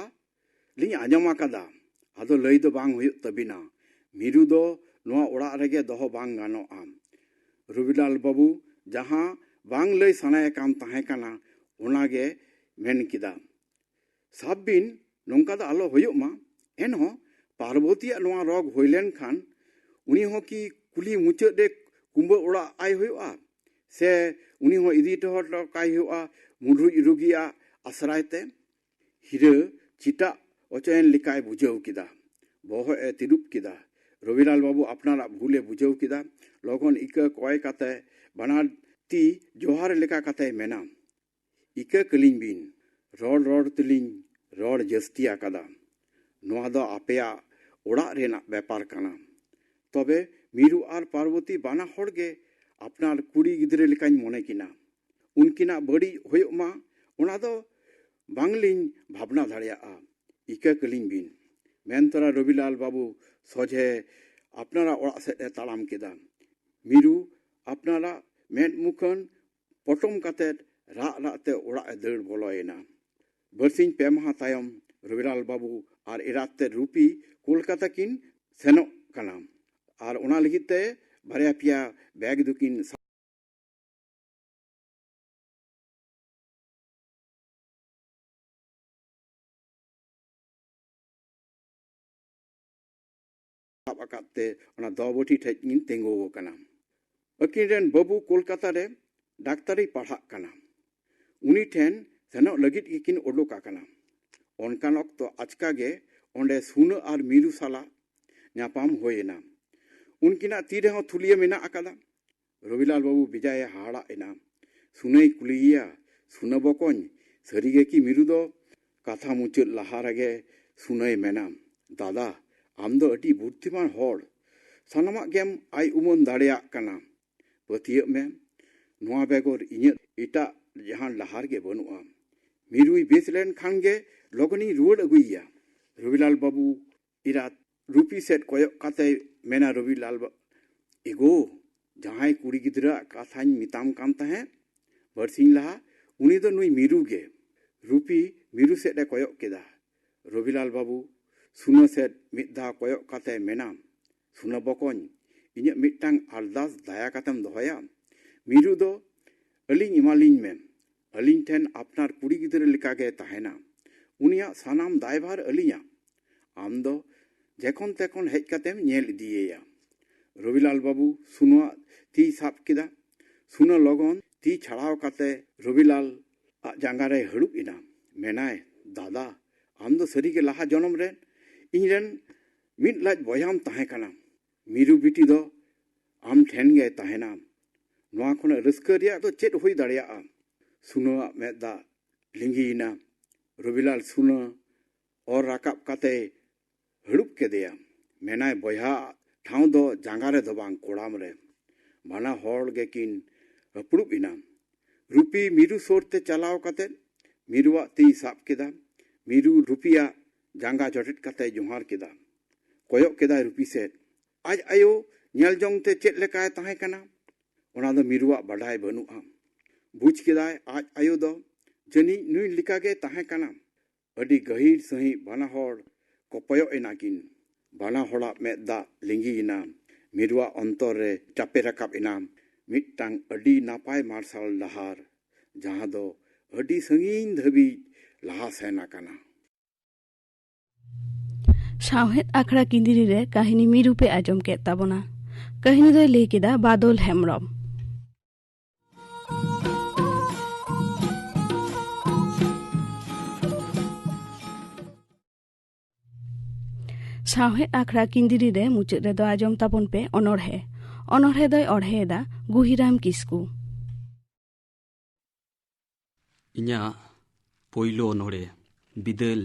ᱞᱤᱧ ᱟᱸᱡᱚᱢ ᱟᱠᱟᱫᱟ, ᱟᱫᱚ ᱞᱟᱹᱭ ᱫᱚ ᱵᱟᱝ ᱦᱩᱭᱩᱜ ᱛᱟᱹᱵᱤᱱᱟ᱾ ᱢᱤᱨᱩ ᱫᱚ ᱱᱚᱣᱟ ᱚᱲᱟᱜ ᱨᱮᱜᱮ ᱫᱚᱦᱚ ᱵᱟᱝ ᱜᱟᱱᱚᱜᱼᱟ᱾" ᱨᱚᱵᱤᱞᱟᱞ ᱵᱟᱹᱵᱩ ᱡᱟᱦᱟᱸ ᱵᱟᱝ ᱞᱟᱹᱭ ᱥᱟᱱᱟᱭᱮ ᱠᱟᱱ ᱛᱟᱦᱮᱸ ᱠᱟᱱᱟ, ᱚᱱᱟᱜᱮ ᱢᱮᱱ ᱠᱮᱫᱟ᱾ ᱥᱟᱵ ᱵᱤᱱ, ᱱᱚᱝᱠᱟ ᱫᱚ ᱟᱞᱚ ᱦᱩᱭᱩᱜ ᱢᱟ᱾ ᱮᱱᱦᱚᱸ ᱯᱟᱨᱵᱚᱛᱤᱭᱟᱜ ᱱᱚᱣᱟ ᱨᱳᱜᱽ ᱦᱩᱭ ᱞᱮᱱᱠᱷᱟᱱ ᱩᱱᱤ ᱦᱚᱸ ᱠᱤ ᱠᱩᱞᱦᱤ ᱢᱩᱪᱟᱹᱫ ᱨᱮ ᱠᱩᱢᱵᱟᱹ ᱚᱲᱟᱜ ᱟᱭ ᱦᱩᱭᱩᱜᱼᱟ? ᱥᱮ ᱩᱱᱤ ᱦᱚᱸ ᱤᱫᱤ ᱦᱚᱴᱚ ᱠᱟᱭ ᱦᱩᱭᱩᱜᱼᱟ ᱢᱩᱰᱨᱩᱡ ᱨᱩᱜᱤᱭᱟᱜ ᱟᱥᱨᱟᱭ ᱛᱮ? ᱦᱤᱨᱟᱹ ᱪᱮᱴᱟᱜ ᱚᱪᱚᱭᱮᱱ ᱞᱮᱠᱟᱭ ᱵᱩᱡᱷᱟᱹᱣ ᱠᱮᱫᱟ᱾ ᱵᱚᱦᱚᱜ ᱮ ᱛᱤᱨᱩᱵ ᱠᱮᱫᱟ᱾ ᱨᱚᱵᱤᱞᱟᱞ ᱵᱟᱹᱵᱩ ᱟᱯᱱᱟᱨᱟᱜ ᱵᱷᱩᱞᱮ ᱵᱩᱡᱷᱟᱹᱣ ᱠᱮᱫᱟ᱾ ᱞᱚᱜᱚᱱ ᱤᱠᱟᱹ ᱠᱚᱭ ᱠᱟᱛᱮ ᱵᱟᱱᱟᱨ ᱛᱤ ᱡᱚᱦᱟᱨ ᱞᱮᱠᱟ ᱠᱟᱛᱮᱭ ᱢᱮᱱᱟ, "ᱤᱠᱟᱹ ᱠᱟᱹᱞᱤᱧ ᱵᱤᱱ, ᱨᱚᱲ ᱨᱚᱲ ᱛᱮᱞᱤᱧ ᱨᱚᱲ ᱡᱟᱹᱥᱛᱤ ᱟᱠᱟᱫᱟ᱾ ᱱᱚᱣᱟ ᱫᱚ ᱟᱯᱮᱭᱟᱜ ᱚᱲᱟᱜ ᱨᱮᱱᱟᱜ ᱵᱮᱯᱟᱨ ᱠᱟᱱᱟ᱾ ᱛᱚᱵᱮ ᱢᱤᱨᱩ ᱟᱨ ᱯᱟᱨᱵᱚᱛᱤ ᱵᱟᱱᱟ ᱦᱚᱲ ᱜᱮ ᱟᱯᱱᱟᱨ ᱠᱩᱲᱤ ᱜᱤᱫᱽᱨᱟᱹ ᱞᱮᱠᱟᱧ ᱢᱚᱱᱮ ᱠᱤᱱᱟ᱾ ᱩᱱᱠᱤᱱᱟᱜ ᱵᱟᱹᱲᱤᱡ ᱦᱩᱭᱩᱜ ᱢᱟ, ᱚᱱᱟ ᱫᱚ ᱵᱟᱝᱞᱤᱧ ᱵᱷᱟᱵᱽᱱᱟ ᱫᱟᱲᱮᱭᱟᱜᱼᱟ᱾ ᱤᱠᱟᱹ ᱠᱟᱹᱞᱤᱧ ᱵᱤᱱ᱾" ᱢᱮᱱ ᱛᱚᱨᱟ ᱨᱚᱵᱤᱞᱟᱞ ᱵᱟᱹᱵᱩ ᱥᱚᱡᱷᱮ ᱟᱯᱱᱟᱨᱟᱜ ᱚᱲᱟᱜ ᱥᱮᱫ ᱮ ᱛᱟᱲᱟᱢ ᱠᱮᱫᱟ᱾ ᱢᱤᱨᱩ ᱟᱯᱱᱟᱨᱟᱜ ᱢᱮᱫ ᱢᱩᱠᱷᱟᱹᱱ ᱯᱚᱴᱚᱢ ᱠᱟᱛᱮ ᱨᱟᱜ ᱨᱟᱜ ᱛᱮ ᱚᱲᱟᱜ ᱮ ᱫᱟᱹᱲ ᱵᱚᱞᱚᱭᱮᱱᱟ᱾ ᱵᱟᱨᱥᱤᱧ ᱯᱮ ᱢᱟᱦᱟ ᱛᱟᱭᱚᱢ ᱨᱚᱵᱤᱞᱟᱞ ᱵᱟᱹᱵᱩ ᱟᱨ ᱮᱨᱟ ᱛᱮᱫ ᱨᱩᱯᱤ ᱠᱳᱞᱠᱟᱛᱟ ᱠᱤᱱ ᱥᱮᱱᱚᱜ ᱠᱟᱱᱟ᱾ ᱟᱨ ᱚᱱᱟ ᱞᱟᱹᱜᱤᱫ ᱛᱮ ᱵᱟᱨᱭᱟ ᱯᱮᱭᱟ ᱵᱮᱜᱽ ᱫᱚᱠᱤᱱ ᱥᱟᱵ ᱟᱠᱟᱫ ᱛᱮ ᱚᱱᱟ ᱫᱚᱵᱚᱴᱤ ᱴᱷᱮᱡ ᱠᱤᱱ ᱛᱤᱸᱜᱩ ᱟᱠᱟᱱᱟ᱾ ᱟᱹᱠᱤᱱ ᱨᱮᱱ ᱵᱟᱹᱵᱩ ᱠᱳᱞᱠᱟᱛᱟ ᱨᱮ ᱰᱟᱠᱛᱟᱨᱤ ᱯᱟᱲᱦᱟᱜ ᱠᱟᱱᱟ᱾ ᱩᱱᱤ ᱴᱷᱮᱱ ᱥᱮᱱᱚᱜ ᱞᱟᱹᱜᱤᱫ ᱜᱮᱠᱤᱱ ᱩᱰᱩᱠ ᱟᱠᱟᱱᱟ᱾ ᱚᱱᱠᱟᱱ ᱚᱠᱛᱚ ᱟᱪᱠᱟ ᱜᱮ ᱚᱸᱰᱮ ᱥᱩᱱᱟᱹ ᱟᱨ ᱢᱤᱨᱩ ᱥᱟᱞᱟᱜ ᱧᱟᱯᱟᱢ ᱦᱩᱭ ᱮᱱᱟ᱾ ᱩᱱᱠᱤᱱᱟᱜ ᱛᱤ ᱨᱮᱦᱚᱸ ᱛᱷᱩᱞᱤᱭᱟᱹ ᱢᱮᱱᱟᱜ ᱟᱠᱟᱫᱟ᱾ ᱨᱚᱵᱤᱞᱟᱞ ᱵᱟᱹᱵᱩ ᱵᱮᱡᱟᱭ ᱦᱟᱦᱟᱲᱟᱜ ᱮᱱᱟ᱾ ᱥᱩᱱᱟᱹᱭ ᱠᱩᱞᱤᱭᱮᱭᱟ, "ᱥᱩᱱᱟᱹ ᱵᱚᱠᱚᱧ, ᱥᱟᱹᱨᱤ ᱜᱮ ᱠᱤ ᱢᱤᱨᱩ ᱫᱚ?" ᱠᱟᱛᱷᱟ ᱢᱩᱪᱟᱹᱫ ᱞᱟᱦᱟ ᱨᱮᱜᱮ ᱥᱩᱱᱟᱹᱭ ᱢᱮᱱᱟ, "ᱫᱟᱫᱟ, ᱟᱢ ᱫᱚ ᱟᱹᱰᱤ ᱵᱩᱫᱽᱫᱷᱤᱢᱟᱱ ᱦᱚᱲ, ᱥᱟᱱᱟᱢᱟᱜ ᱜᱮᱢ ᱟᱭ ᱩᱢᱟᱹᱱ ᱫᱟᱲᱮᱭᱟᱜ ᱠᱟᱱᱟ᱾ ᱯᱟᱹᱛᱭᱟᱹᱜ ᱢᱮ, ᱱᱚᱣᱟ ᱵᱮᱜᱚᱨ ᱤᱧᱟᱹᱜ ᱮᱴᱟᱜ ᱡᱟᱦᱟᱱ ᱰᱟᱦᱟᱨ ᱜᱮ ᱵᱟᱹᱱᱩᱜᱼᱟ᱾ ᱢᱤᱨᱩᱭ ᱵᱮᱥ ᱞᱮᱱ ᱠᱷᱟᱱ ᱜᱮ ᱞᱚᱜᱚᱱᱤᱧ ᱨᱩᱣᱟᱹᱲ ᱟᱹᱜᱩᱭᱮᱭᱟ᱾" ᱨᱚᱵᱤᱞᱟᱞ ᱵᱟᱹᱵᱩ ᱮᱨᱟ ᱨᱩᱯᱤ ᱥᱮᱫ ᱠᱚᱭᱚᱜ ᱠᱟᱛᱮᱭ ᱢᱮᱱᱟ, "ᱨᱚᱵᱤᱞᱟᱞ ᱵᱟ-, ᱮᱜᱳ, ᱡᱟᱦᱟᱸᱭ ᱠᱩᱲᱤ ᱜᱤᱫᱽᱨᱟᱹᱣᱟᱜ ᱠᱟᱛᱷᱟᱧ ᱢᱮᱛᱟᱢ ᱠᱟᱱ ᱛᱟᱦᱮᱸᱫ ᱵᱟᱨᱥᱤᱧ ᱞᱟᱦᱟ, ᱩᱱᱤ ᱫᱚ ᱱᱩᱭ ᱢᱤᱨᱩ ᱜᱮ᱾" ᱨᱩᱯᱤ ᱢᱤᱨᱩ ᱥᱮᱫ ᱮ ᱠᱚᱭᱚᱜ ᱠᱮᱫᱟ᱾ ᱨᱚᱵᱤᱞᱟᱞ ᱵᱟᱹᱵᱩ ᱥᱩᱱᱟᱹ ᱥᱮᱫ ᱢᱤᱫ ᱫᱷᱟᱣ ᱠᱚᱭᱚᱜ ᱠᱟᱛᱮ ᱢᱮᱱᱟ, "ᱥᱩᱱᱟᱹ ᱵᱚᱠᱚᱧ, ᱤᱧᱟᱹᱜ ᱢᱤᱫᱴᱟᱝ ᱟᱨᱫᱟᱥ ᱫᱟᱭᱟ ᱠᱟᱛᱮᱢ ᱫᱚᱦᱚᱭᱟ᱾ ᱢᱤᱨᱩ ᱫᱚ ᱟᱹᱞᱤᱧ ᱮᱢᱟᱞᱤᱧ ᱢᱮ᱾ ᱟᱹᱞᱤᱧ ᱴᱷᱮᱱ ᱟᱯᱱᱟᱨ ᱠᱩᱲᱤ ᱜᱤᱫᱽᱨᱟᱹ ᱞᱮᱠᱟᱜᱮ ᱛᱟᱦᱮᱱᱟ᱾ ᱩᱱᱤᱭᱟᱜ ᱥᱟᱱᱟᱢ ᱫᱟᱭᱵᱷᱟᱨ ᱟᱹᱞᱤᱧᱟᱜ᱾ ᱟᱢ ᱫᱚ ᱡᱮᱠᱷᱚᱱ ᱛᱮᱠᱷᱚᱱ ᱦᱮᱡ ᱠᱟᱛᱮᱢ ᱧᱮᱞ ᱤᱫᱤᱭᱮᱭᱟ᱾" ᱨᱚᱵᱤᱞᱟᱞ ᱵᱟᱹᱵᱩ ᱥᱩᱱᱟᱹᱣᱟᱜ ᱛᱤᱭ ᱥᱟᱵ ᱠᱮᱫᱟ᱾ ᱥᱩᱱᱟᱹ ᱞᱚᱜᱚᱱ ᱛᱤ ᱪᱷᱟᱲᱟᱣ ᱠᱟᱛᱮ ᱨᱚᱵᱤᱞᱟᱞ ᱟᱜ ᱡᱟᱸᱜᱟ ᱨᱮᱭ ᱦᱟᱹᱲᱩᱵ ᱮᱱᱟ᱾ ᱢᱮᱱᱟᱭ, "ᱫᱟᱫᱟ, ᱟᱢ ᱫᱚ ᱥᱟᱹᱨᱤᱜᱮ ᱞᱟᱦᱟ ᱡᱚᱱᱚᱢ ᱨᱮᱱ ᱤᱧᱨᱮᱱ ᱢᱤᱫ ᱞᱟᱡ ᱵᱚᱭᱦᱟᱢ ᱛᱟᱦᱮᱸ ᱠᱟᱱᱟ᱾ ᱢᱤᱨᱩ ᱵᱤᱴᱤ ᱫᱚ ᱟᱢ ᱴᱷᱮᱱ ᱜᱮ ᱛᱟᱦᱮᱱᱟ᱾ ᱱᱚᱣᱟ ᱠᱷᱚᱱᱟᱜ ᱨᱟᱹᱥᱠᱟᱹ ᱨᱮᱭᱟᱜ ᱫᱚ ᱪᱮᱫ ᱦᱩᱭ ᱫᱟᱲᱮᱭᱟᱜᱼᱟ?" ᱥᱩᱱᱟᱹᱣᱟᱜ ᱢᱮᱫ ᱫᱟᱜ ᱞᱤᱸᱜᱤᱭᱮᱱᱟ᱾ ᱨᱚᱵᱤᱞᱟᱞ ᱥᱩᱱᱟᱹ ᱚᱨ ᱨᱟᱠᱟᱵ ᱠᱟᱛᱮ ᱦᱟᱹᱲᱩᱵ ᱠᱮᱫᱮᱭᱟ᱾ ᱢᱮᱱᱟᱭ, "ᱵᱚᱭᱦᱟ ᱴᱷᱟᱶ ᱫᱚ ᱡᱟᱸᱜᱟ ᱨᱮᱫᱚ ᱵᱟᱝ, ᱠᱚᱲᱟᱢ ᱨᱮ᱾" ᱵᱟᱱᱟ ᱦᱚᱲ ᱜᱮᱠᱤᱱ ᱦᱟᱹᱯᱲᱩᱵ ᱮᱱᱟ᱾ ᱨᱩᱯᱤ ᱢᱤᱨᱩ ᱥᱩᱨ ᱛᱮ ᱪᱟᱞᱟᱣ ᱠᱟᱛᱮ ᱢᱤᱨᱩᱣᱟᱜ ᱛᱤᱭ ᱥᱟᱵ ᱠᱮᱫᱟ᱾ ᱢᱤᱨᱩ ᱨᱩᱯᱤᱭᱟᱜ ᱡᱟᱸᱜᱟ ᱡᱚᱴᱮᱫ ᱠᱟᱛᱮ ᱡᱚᱦᱟᱨ ᱠᱮᱫᱟ᱾ ᱠᱚᱭᱚᱜ ᱠᱮᱫᱟᱭ ᱨᱩᱯᱤ ᱥᱮᱫ᱾ ᱟᱡ ᱟᱭᱳ ᱧᱮᱞ ᱡᱚᱝ ᱛᱮ ᱪᱮᱫ ᱞᱮᱠᱟᱭ ᱛᱟᱦᱮᱸ ᱠᱟᱱᱟ, ᱚᱱᱟ ᱫᱚ ᱢᱤᱨᱩᱣᱟᱜ ᱵᱟᱰᱟᱭ ᱵᱟᱹᱱᱩᱜᱼᱟ᱾ ᱵᱩᱡᱽ ᱠᱮᱫᱟᱭ ᱟᱡ ᱟᱭᱳ ᱫᱚ ᱡᱟᱹᱱᱤᱡ ᱱᱩᱭ ᱞᱮᱠᱟᱜᱮ ᱛᱟᱦᱮᱸ ᱠᱟᱱᱟ᱾ ᱟᱹᱰᱤ ᱜᱟᱹᱦᱤᱨ ᱥᱟᱺᱦᱤᱡ ᱵᱟᱱᱟ ᱦᱚᱲ ᱠᱚ ᱠᱚᱭᱚᱜ ᱮᱱᱟ ᱠᱤᱱ᱾ ᱵᱟᱱᱟ ᱦᱚᱲᱟᱜ ᱢᱮᱫ ᱫᱟᱜ ᱞᱤᱸᱜᱤᱭᱮᱱᱟ᱾ ᱢᱤᱨᱩᱣᱟᱜ ᱚᱱᱛᱚᱨ ᱨᱮ ᱪᱟᱯᱮ ᱨᱟᱠᱟᱵ ᱮᱱᱟ ᱢᱤᱫᱴᱟᱝ ᱟᱹᱰᱤ ᱱᱟᱯᱟᱭ ᱢᱟᱨᱥᱟᱞ ᱰᱟᱦᱟᱨ, ᱡᱟᱦᱟᱸ ᱫᱚ ᱟᱹᱰᱤ ᱥᱟᱺᱜᱤᱧ ᱫᱷᱟᱹᱵᱤᱡ ᱞᱟᱦᱟ ᱥᱮᱱ ᱟᱠᱟᱱᱟ᱾ ᱥᱟᱶᱦᱮᱫ ᱟᱠᱷᱲᱟ ᱠᱤᱸᱫᱽᱨᱤ ᱨᱮ ᱠᱟᱹᱦᱱᱤ ᱢᱤᱨᱩ ᱯᱮ ᱟᱸᱡᱚᱢ ᱠᱮᱫ ᱛᱟᱵᱚᱱᱟ᱾ ᱠᱟᱹᱦᱱᱤ ᱫᱚᱭ ᱞᱟᱹᱭ ᱠᱮᱫᱟ ᱵᱟᱫᱚᱞ ᱦᱮᱢᱵᱽᱨᱚᱢ᱾ ᱥᱟᱶᱦᱮᱫ ᱟᱠᱷᱲᱟ ᱠᱤᱸᱫᱽᱨᱤ ᱨᱮ ᱢᱩᱪᱟᱹᱫ ᱨᱮᱫᱚ ᱟᱸᱡᱚᱢ ᱛᱟᱵᱚᱱ ᱯᱮ ᱚᱱᱚᱬᱦᱮ᱾ ᱚᱱᱚᱬᱦᱮ ᱫᱚᱭ ᱚᱬᱦᱮᱭᱮᱫᱟ ᱜᱩᱦᱤᱨᱟᱢ ᱠᱤᱥᱠᱩ᱾ ᱤᱧᱟᱹᱜ ᱯᱳᱭᱞᱳ ᱚᱱᱚᱬᱦᱮ, ᱵᱤᱫᱟᱹᱞ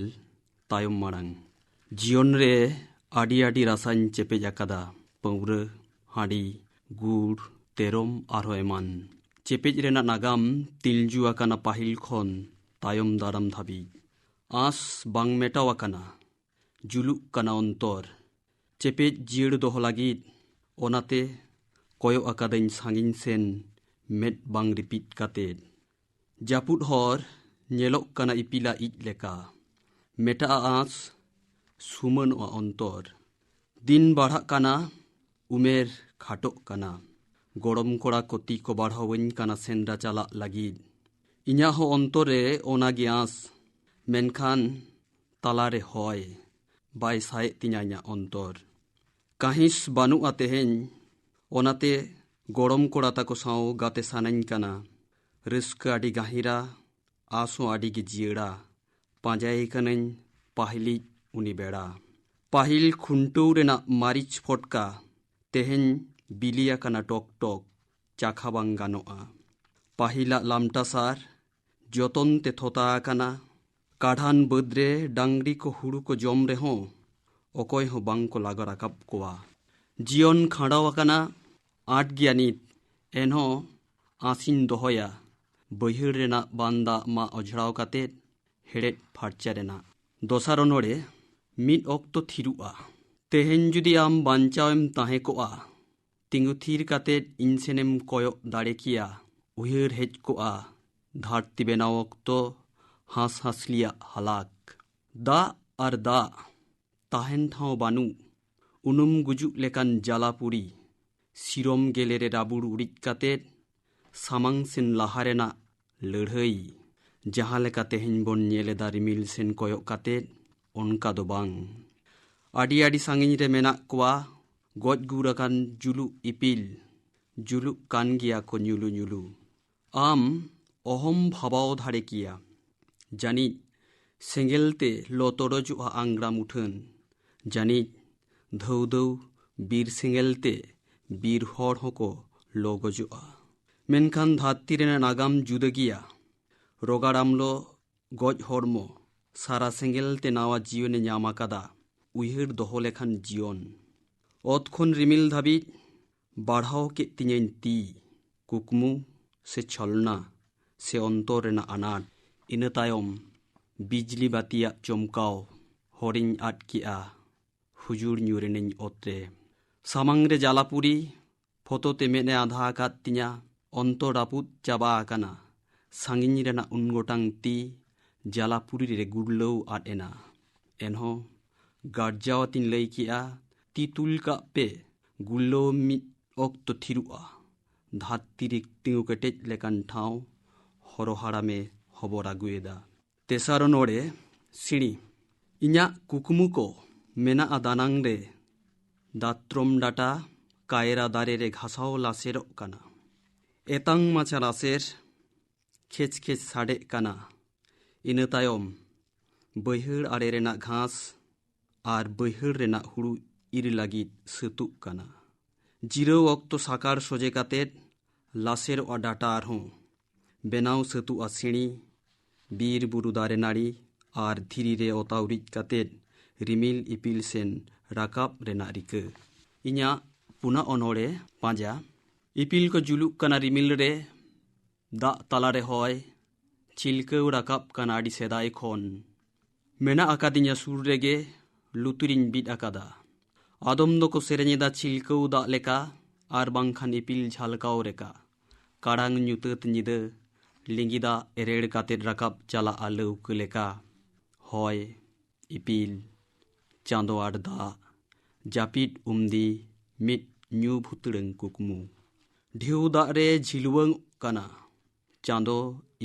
ᱛᱟᱭᱚᱢ ᱢᱟᱲᱟᱝ᱾ ᱡᱤᱭᱚᱱ ᱨᱮ ᱟᱹᱰᱤ ᱟᱹᱰᱤ ᱨᱟᱥᱟᱧ ᱪᱮᱯᱮᱡ ᱟᱠᱟᱫᱟ, ᱯᱟᱹᱣᱨᱟᱹ, ᱦᱟᱺᱰᱤ, ᱜᱩᱲ, ᱛᱮᱨᱚᱢ, ᱟᱨᱦᱚᱸ ᱮᱢᱟᱱ᱾ ᱪᱮᱯᱮᱡ ᱨᱮᱱᱟᱜ ᱱᱟᱜᱟᱢ ᱛᱤᱞᱡᱩ ᱟᱠᱟᱱᱟ ᱯᱟᱹᱦᱤᱞ ᱠᱷᱚᱱ ᱛᱟᱭᱚᱢ ᱫᱟᱨᱟᱢ ᱫᱷᱟᱹᱵᱤᱡ᱾ ᱟᱸᱥ ᱵᱟᱝ ᱢᱮᱴᱟᱣ ᱟᱠᱟᱱᱟ, ᱡᱩᱞᱩᱜ ᱠᱟᱱᱟ ᱚᱱᱛᱚᱨ᱾ ᱪᱮᱯᱮᱡ ᱡᱤᱭᱟᱹᱲ ᱫᱚᱦᱚ ᱞᱟᱹᱜᱤᱫ ᱚᱱᱟᱛᱮ ᱠᱚᱭᱚᱜ ᱟᱠᱟᱫᱟᱹᱧ ᱥᱟᱺᱜᱤᱧ ᱥᱮᱱ, ᱢᱮᱫ ᱵᱟᱝ ᱨᱤᱯᱤᱫ ᱠᱟᱛᱮ᱾ ᱡᱟᱹᱯᱩᱫ ᱦᱚᱨ ᱧᱮᱞᱚᱜ ᱠᱟᱱᱟ ᱤᱯᱤᱞᱟᱜ ᱤᱡ ᱞᱮᱠᱟ᱾ ᱢᱮᱴᱟᱜᱼᱟ ᱟᱸᱥ, ᱥᱩᱢᱟᱹᱱᱚᱜᱼᱟ ᱚᱱᱛᱚᱨ᱾ ᱫᱤᱱ ᱵᱟᱲᱦᱟᱜ ᱠᱟᱱᱟ, ᱩᱢᱮᱨ ᱠᱷᱟᱴᱚᱜ ᱠᱟᱱᱟ᱾ ᱜᱚᱲᱚᱢ ᱠᱚᱲᱟ ᱠᱚ ᱛᱤ ᱠᱚ ᱵᱟᱲᱦᱟᱣᱟᱹᱧ ᱠᱟᱱᱟ ᱥᱮᱸᱫᱽᱨᱟ ᱪᱟᱞᱟᱜ ᱞᱟᱹᱜᱤᱫ᱾ ᱤᱧᱟᱹᱜ ᱦᱚᱸ ᱚᱱᱛᱚᱨ ᱨᱮ ᱚᱱᱟ ᱜᱮ ᱟᱸᱥ, ᱢᱮᱱᱠᱷᱟᱱ ᱛᱟᱞᱟᱨᱮ ᱦᱚᱭ ᱵᱟᱭ ᱥᱟᱭᱮᱫ ᱛᱤᱧᱟ ᱤᱧᱟᱹᱜ ᱚᱱᱛᱚᱨ᱾ ᱠᱟᱹᱦᱤᱥ ᱵᱟᱹᱱᱩᱜᱼᱟ ᱛᱮᱦᱮᱧ, ᱚᱱᱟᱛᱮ ᱜᱚᱲᱚᱢ ᱠᱚᱲᱟ ᱛᱟᱠᱚ ᱥᱟᱶ ᱜᱟᱛᱮ ᱥᱟᱱᱟᱧ ᱠᱟᱱᱟ᱾ ᱨᱟᱹᱥᱠᱟᱹ ᱟᱹᱰᱤ ᱜᱟᱹᱦᱤᱨᱟ, ᱟᱸᱥ ᱦᱚᱸ ᱟᱹᱰᱤ ᱜᱮ ᱡᱤᱭᱟᱹᱲᱟ᱾ ᱯᱟᱸᱡᱟᱭᱮ ᱠᱟᱹᱱᱟᱹᱧ ᱯᱟᱹᱦᱤᱞᱤᱡ ᱩᱱᱤ ᱵᱮᱲᱟ᱾ ᱯᱟᱹᱦᱤᱞ ᱠᱷᱩᱱᱴᱟᱹᱣ ᱨᱮᱱᱟᱜ ᱢᱟᱹᱨᱤᱪ ᱯᱷᱚᱴᱠᱟ, ᱛᱮᱦᱮᱧ ᱵᱤᱞᱤ ᱟᱠᱟᱱᱟ ᱴᱚᱠ ᱴᱚᱠ, ᱪᱟᱠᱷᱟ ᱵᱟᱝ ᱜᱟᱱᱚᱜᱼᱟ᱾ ᱯᱟᱹᱦᱤᱞᱟᱜ ᱞᱟᱢᱴᱟ ᱥᱟᱨ, ᱡᱚᱛᱚᱱ ᱛᱮ ᱛᱷᱚᱛᱟ ᱟᱠᱟᱱᱟ᱾ ᱠᱟᱰᱷᱟᱱ ᱵᱟᱹᱫᱽ ᱨᱮ ᱰᱟᱝᱨᱤ ᱠᱚ ᱦᱩᱲᱩ ᱠᱚ ᱡᱚᱢ ᱨᱮᱦᱚᱸ ᱚᱠᱚᱭ ᱦᱚᱸ ᱵᱟᱝ ᱠᱚ ᱞᱟᱜᱟ ᱨᱟᱠᱟᱵ ᱠᱚᱣᱟ᱾ ᱡᱤᱭᱚᱱ ᱠᱷᱟᱸᱰᱟᱣ ᱟᱠᱟᱱᱟ, ᱟᱸᱴ ᱜᱮᱭᱟ ᱱᱤᱛ, ᱮᱱᱦᱚᱸ ᱟᱸᱥᱤᱧ ᱫᱚᱦᱚᱭᱟ᱾ ᱵᱟᱹᱭᱦᱟᱹᱲ ᱨᱮᱱᱟᱜ ᱵᱟᱱ ᱫᱟᱜ ᱢᱟ ᱚᱡᱷᱲᱟᱣ ᱠᱟᱛᱮ ᱦᱮᱲᱮᱫ ᱯᱷᱟᱨᱪᱟ ᱨᱮᱱᱟᱜ᱾ ᱫᱚᱥᱟᱨ ᱚᱱᱚᱬᱦᱮ, ᱢᱤᱫ ᱚᱠᱛᱚ ᱛᱷᱤᱨᱩᱜᱼᱟ᱾ ᱛᱮᱦᱮᱧ ᱡᱩᱫᱤ ᱟᱢ ᱵᱟᱧᱪᱟᱣᱮᱢ ᱛᱟᱦᱮᱸ ᱠᱚᱜᱼᱟ, ᱛᱤᱸᱜᱩ ᱛᱷᱤᱨ ᱠᱟᱛᱮ ᱤᱧ ᱥᱮᱱᱮᱢ ᱠᱚᱭᱚᱜ ᱫᱟᱲᱮ ᱠᱮᱭᱟ᱾ ᱩᱭᱦᱟᱹᱨ ᱦᱮᱡ ᱠᱚᱜᱼᱟ ᱫᱷᱟᱹᱨᱛᱤ ᱵᱮᱱᱟᱣ ᱚᱠᱛᱚ, ᱦᱟᱸᱥ ᱦᱟᱸᱥᱞᱤᱭᱟᱜ ᱦᱟᱞᱟᱠ᱾ ᱫᱟᱜ ᱟᱨ ᱫᱟᱜ, ᱛᱟᱦᱮᱱ ᱴᱷᱟᱶ ᱵᱟᱹᱱᱩᱜ, ᱩᱱᱩᱢ ᱜᱩᱡᱩᱜ ᱞᱮᱠᱟᱱ ᱡᱟᱞᱟᱯᱩᱨᱤ᱾ ᱥᱤᱨᱚᱢ ᱜᱮᱞᱮ ᱨᱮ ᱨᱟᱵᱩᱲ ᱩᱨᱤᱡ ᱠᱟᱛᱮ ᱥᱟᱢᱟᱝ ᱥᱮᱱ ᱞᱟᱦᱟ ᱨᱮᱱᱟᱜ ᱞᱟᱹᱲᱦᱟᱹᱭ᱾ ᱡᱟᱦᱟᱸ ᱞᱮᱠᱟ ᱛᱮᱦᱮᱧ ᱵᱚᱱ ᱧᱮᱞ ᱮᱫᱟ ᱨᱤᱢᱤᱞ ᱥᱮᱱ ᱠᱚᱭᱚᱜ ᱠᱟᱛᱮ, ᱚᱱᱠᱟ ᱫᱚ ᱵᱟᱝ᱾ ᱟᱹᱰᱤ ᱟᱹᱰᱤ ᱥᱟᱺᱜᱤᱧ ᱨᱮ ᱢᱮᱱᱟᱜ ᱠᱚᱣᱟ ᱜᱚᱡ ᱜᱩᱨ ᱟᱠᱟᱱ ᱡᱩᱞᱩᱜ ᱤᱯᱤᱞ᱾ ᱡᱩᱞᱩᱜ ᱠᱟᱱ ᱜᱮᱭᱟ ᱠᱚ ᱧᱩᱞᱩ ᱧᱩᱞᱩ᱾ ᱟᱢ ᱚᱦᱚᱢ ᱵᱷᱟᱵᱟᱣ ᱫᱟᱲᱮ ᱠᱮᱭᱟ᱾ ᱡᱟᱹᱱᱤᱡ ᱥᱮᱸᱜᱮᱞ ᱛᱮ ᱞᱚ ᱛᱚᱨᱚᱡᱚᱜᱼᱟ ᱟᱝᱜᱽᱨᱟ ᱢᱩᱴᱷᱟᱹᱱ᱾ ᱡᱟᱹᱱᱤᱡ ᱫᱷᱟᱹᱣ ᱫᱷᱟᱹᱣ ᱵᱤᱨ ᱥᱮᱸᱜᱮᱞ ᱛᱮ ᱵᱤᱨ ᱦᱚᱲ ᱦᱚᱸᱠᱚ ᱞᱚ ᱜᱚᱡᱚᱜᱼᱟ᱾ ᱢᱮᱱᱠᱷᱟᱱ ᱫᱷᱟᱹᱨᱛᱤ ᱨᱮᱱᱟᱜ ᱱᱟᱜᱟᱢ ᱡᱩᱫᱟᱹ ᱜᱮᱭᱟ᱾ ᱨᱚᱜᱟᱲ ᱟᱢᱞᱚ ᱜᱚᱡ ᱦᱚᱲᱢᱚ ᱥᱟᱨᱟ ᱥᱮᱸᱜᱮᱞ ᱛᱮ ᱱᱟᱣᱟ ᱡᱤᱭᱚᱱᱮ ᱧᱟᱢ ᱟᱠᱟᱫᱟ᱾ ᱩᱭᱦᱟᱹᱨ ᱫᱚᱦᱚ ᱞᱮᱠᱷᱟᱱ ᱡᱤᱭᱚᱱ᱾ ᱚᱛ ᱠᱷᱚᱱ ᱨᱤᱢᱤᱞ ᱫᱷᱟᱹᱵᱤᱡ ᱵᱟᱲᱦᱟᱣ ᱠᱮᱫ ᱛᱤᱧᱟᱹᱧ ᱛᱤ᱾ ᱠᱩᱠᱢᱩ ᱥᱮ ᱪᱷᱚᱞᱱᱟ ᱥᱮ ᱚᱱᱛᱚᱨ ᱨᱮᱱᱟᱜ ᱟᱱᱟᱴ᱾ ᱤᱱᱟᱹ ᱛᱟᱭᱚᱢ ᱵᱤᱡᱽᱞᱤ ᱵᱟᱹᱛᱤᱭᱟᱜ ᱪᱚᱢᱠᱟᱣ ᱦᱚᱨᱤᱧ ᱟᱫ ᱠᱮᱜᱼᱟ᱾ ᱦᱩᱡᱩᱲ ᱧᱩᱨ ᱮᱱᱟᱹᱧ ᱚᱛ ᱨᱮ᱾ ᱥᱟᱢᱟᱝ ᱨᱮ ᱡᱟᱞᱟᱯᱩᱨᱤ ᱯᱷᱚᱛᱚ ᱛᱮ ᱢᱮᱫ ᱮ ᱟᱫᱷᱟ ᱟᱠᱟᱫ ᱛᱤᱧᱟ᱾ ᱚᱱᱛᱚ ᱨᱟᱹᱯᱩᱫ ᱪᱟᱵᱟ ᱟᱠᱟᱱᱟ᱾ ᱥᱟᱺᱜᱤᱧ ᱨᱮᱱᱟᱜ ᱩᱱ ᱜᱚᱴᱟᱝ ᱛᱤ ᱡᱟᱞᱟᱯᱩᱨᱤ ᱨᱮ ᱜᱩᱨᱞᱟᱹᱣ ᱟᱫ ᱮᱱᱟ᱾ ᱮᱱᱦᱚᱸ ᱜᱟᱨᱡᱟᱣ ᱟᱛᱤᱧ ᱞᱟᱹᱭ ᱠᱮᱜᱼᱟ, "ᱛᱤ ᱛᱩᱞ ᱠᱟᱜ ᱯᱮ, ᱜᱩᱨᱞᱟᱹᱣ ᱢᱤᱫ ᱚᱠᱛᱚ ᱛᱷᱤᱨᱚᱜᱼᱟ᱾ ᱫᱷᱟᱹᱨᱛᱤ ᱨᱮ ᱛᱤᱸᱜᱩ ᱠᱮᱴᱮᱡ ᱞᱮᱠᱟᱱ ᱴᱷᱟᱶ ᱦᱚᱨᱚ ᱦᱟᱲᱟᱢᱮ ᱦᱚᱵᱚᱨ ᱟᱹᱜᱩᱭᱮᱫᱟ᱾" ᱛᱮᱥᱟᱨ ᱚᱱᱚᱲᱮ ᱥᱤᱬᱤ᱾ ᱤᱧᱟᱜ ᱠᱩᱠᱢᱩ ᱠᱚ ᱢᱮᱱᱟᱜᱼᱟ ᱫᱟᱱᱟᱝ ᱨᱮ᱾ ᱫᱟᱛᱨᱚᱢ ᱰᱟᱴᱟ ᱠᱟᱭᱨᱟ ᱫᱟᱨᱮ ᱨᱮ ᱜᱷᱟᱥᱟᱣ ᱞᱟᱥᱮᱨᱚᱜ ᱠᱟᱱᱟ᱾ ᱮᱛᱟᱝ ᱢᱟᱪᱷᱟ ᱞᱟᱥᱮᱨ ᱠᱷᱮᱪ ᱠᱷᱮᱪ ᱥᱟᱰᱮᱜ ᱠᱟᱱᱟ᱾ ᱤᱱᱟᱹ ᱛᱟᱭᱚᱢ ᱵᱟᱹᱭᱦᱟᱹᱲ ᱟᱲᱮ ᱨᱮᱱᱟᱜ ᱜᱷᱟᱥ ᱟᱨ ᱵᱟᱹᱭᱦᱟᱹᱲ ᱨᱮᱱᱟᱜ ᱦᱩᱲᱩ ᱤᱨ ᱞᱟᱹᱜᱤᱫ ᱥᱟᱹᱛᱩᱜ ᱠᱟᱱᱟ᱾ ᱡᱤᱨᱟᱹᱣ ᱚᱠᱛᱚ ᱥᱟᱠᱟᱲ ᱥᱚᱡᱮ ᱠᱟᱛᱮᱫ ᱞᱟᱥᱮᱨᱚᱜᱼᱟ ᱰᱟᱴᱟ ᱟᱨᱦᱚᱸ᱾ ᱵᱮᱱᱟᱣ ᱥᱟᱹᱛᱩᱜᱼᱟ ᱥᱤᱬᱤ᱾ ᱵᱤᱨ ᱵᱩᱨᱩ ᱫᱟᱨᱮ ᱱᱟᱹᱲᱤ ᱟᱨ ᱫᱷᱤᱨᱤ ᱨᱮ ᱚᱛᱟ ᱩᱨᱤᱡ ᱠᱟᱛᱮᱫ ᱨᱤᱢᱤᱞ ᱤᱯᱤᱞ ᱥᱮᱱ ᱨᱟᱠᱟᱵ ᱨᱮᱱᱟᱜ ᱨᱤᱠᱟᱹ᱾ ᱤᱧᱟᱜ ᱯᱩᱱᱟᱜ ᱚᱱᱚᱲᱮ ᱯᱟᱸᱡᱟ᱾ ᱤᱯᱤᱞ ᱠᱚ ᱡᱩᱞᱩᱜ ᱠᱟᱱᱟ ᱨᱤᱢᱤᱞ ᱨᱮ, ᱫᱟᱜ ᱛᱟᱞᱟᱨᱮ ᱦᱚᱭ ᱪᱷᱤᱞᱠᱟᱹᱣ ᱨᱟᱠᱟᱵ ᱠᱟᱱᱟ ᱟᱹᱰᱤ ᱥᱮᱫᱟᱭ ᱠᱷᱚᱱ᱾ ᱢᱮᱱᱟᱜ ᱟᱠᱟᱫᱤᱧᱟ ᱥᱩᱨ ᱨᱮᱜᱮ, ᱞᱩᱛᱩᱨᱤᱧ ᱵᱤᱫ ᱟᱠᱟᱫᱟ᱾ ᱟᱫᱚᱢ ᱫᱚᱠᱚ ᱥᱮᱨᱮᱧ ᱮᱫᱟ ᱪᱷᱤᱞᱠᱟᱹᱣ ᱫᱟᱜ ᱞᱮᱠᱟ, ᱟᱨ ᱵᱟᱝᱠᱷᱟᱱ ᱤᱯᱤᱞ ᱡᱷᱟᱞᱠᱟᱣ ᱞᱮᱠᱟ᱾ ᱠᱟᱲᱟᱝ ᱧᱩᱛᱟᱹᱛ ᱧᱤᱫᱟᱹ ᱞᱤᱸᱜᱤ ᱫᱟᱜ ᱮᱨᱮᱲ ᱠᱟᱛᱮᱫ ᱨᱟᱠᱟᱵ ᱪᱟᱞᱟᱜᱼᱟ ᱞᱟᱹᱣᱠᱟᱹ ᱞᱮᱠᱟ᱾ ᱦᱚᱭ, ᱤᱯᱤᱞ, ᱪᱟᱸᱫᱚ ᱟᱨ ᱫᱟᱜ, ᱡᱟᱹᱯᱤᱫ ᱩᱢᱫᱤ, ᱢᱤᱫ ᱧᱩ ᱵᱷᱩᱛᱲᱟᱹᱝ ᱠᱩᱠᱢᱩ᱾ ᱰᱷᱮᱣ ᱫᱟᱜ ᱨᱮ ᱡᱷᱤᱞᱣᱟᱹᱝᱚᱜ ᱠᱟᱱᱟ ᱪᱟᱸᱫᱚ,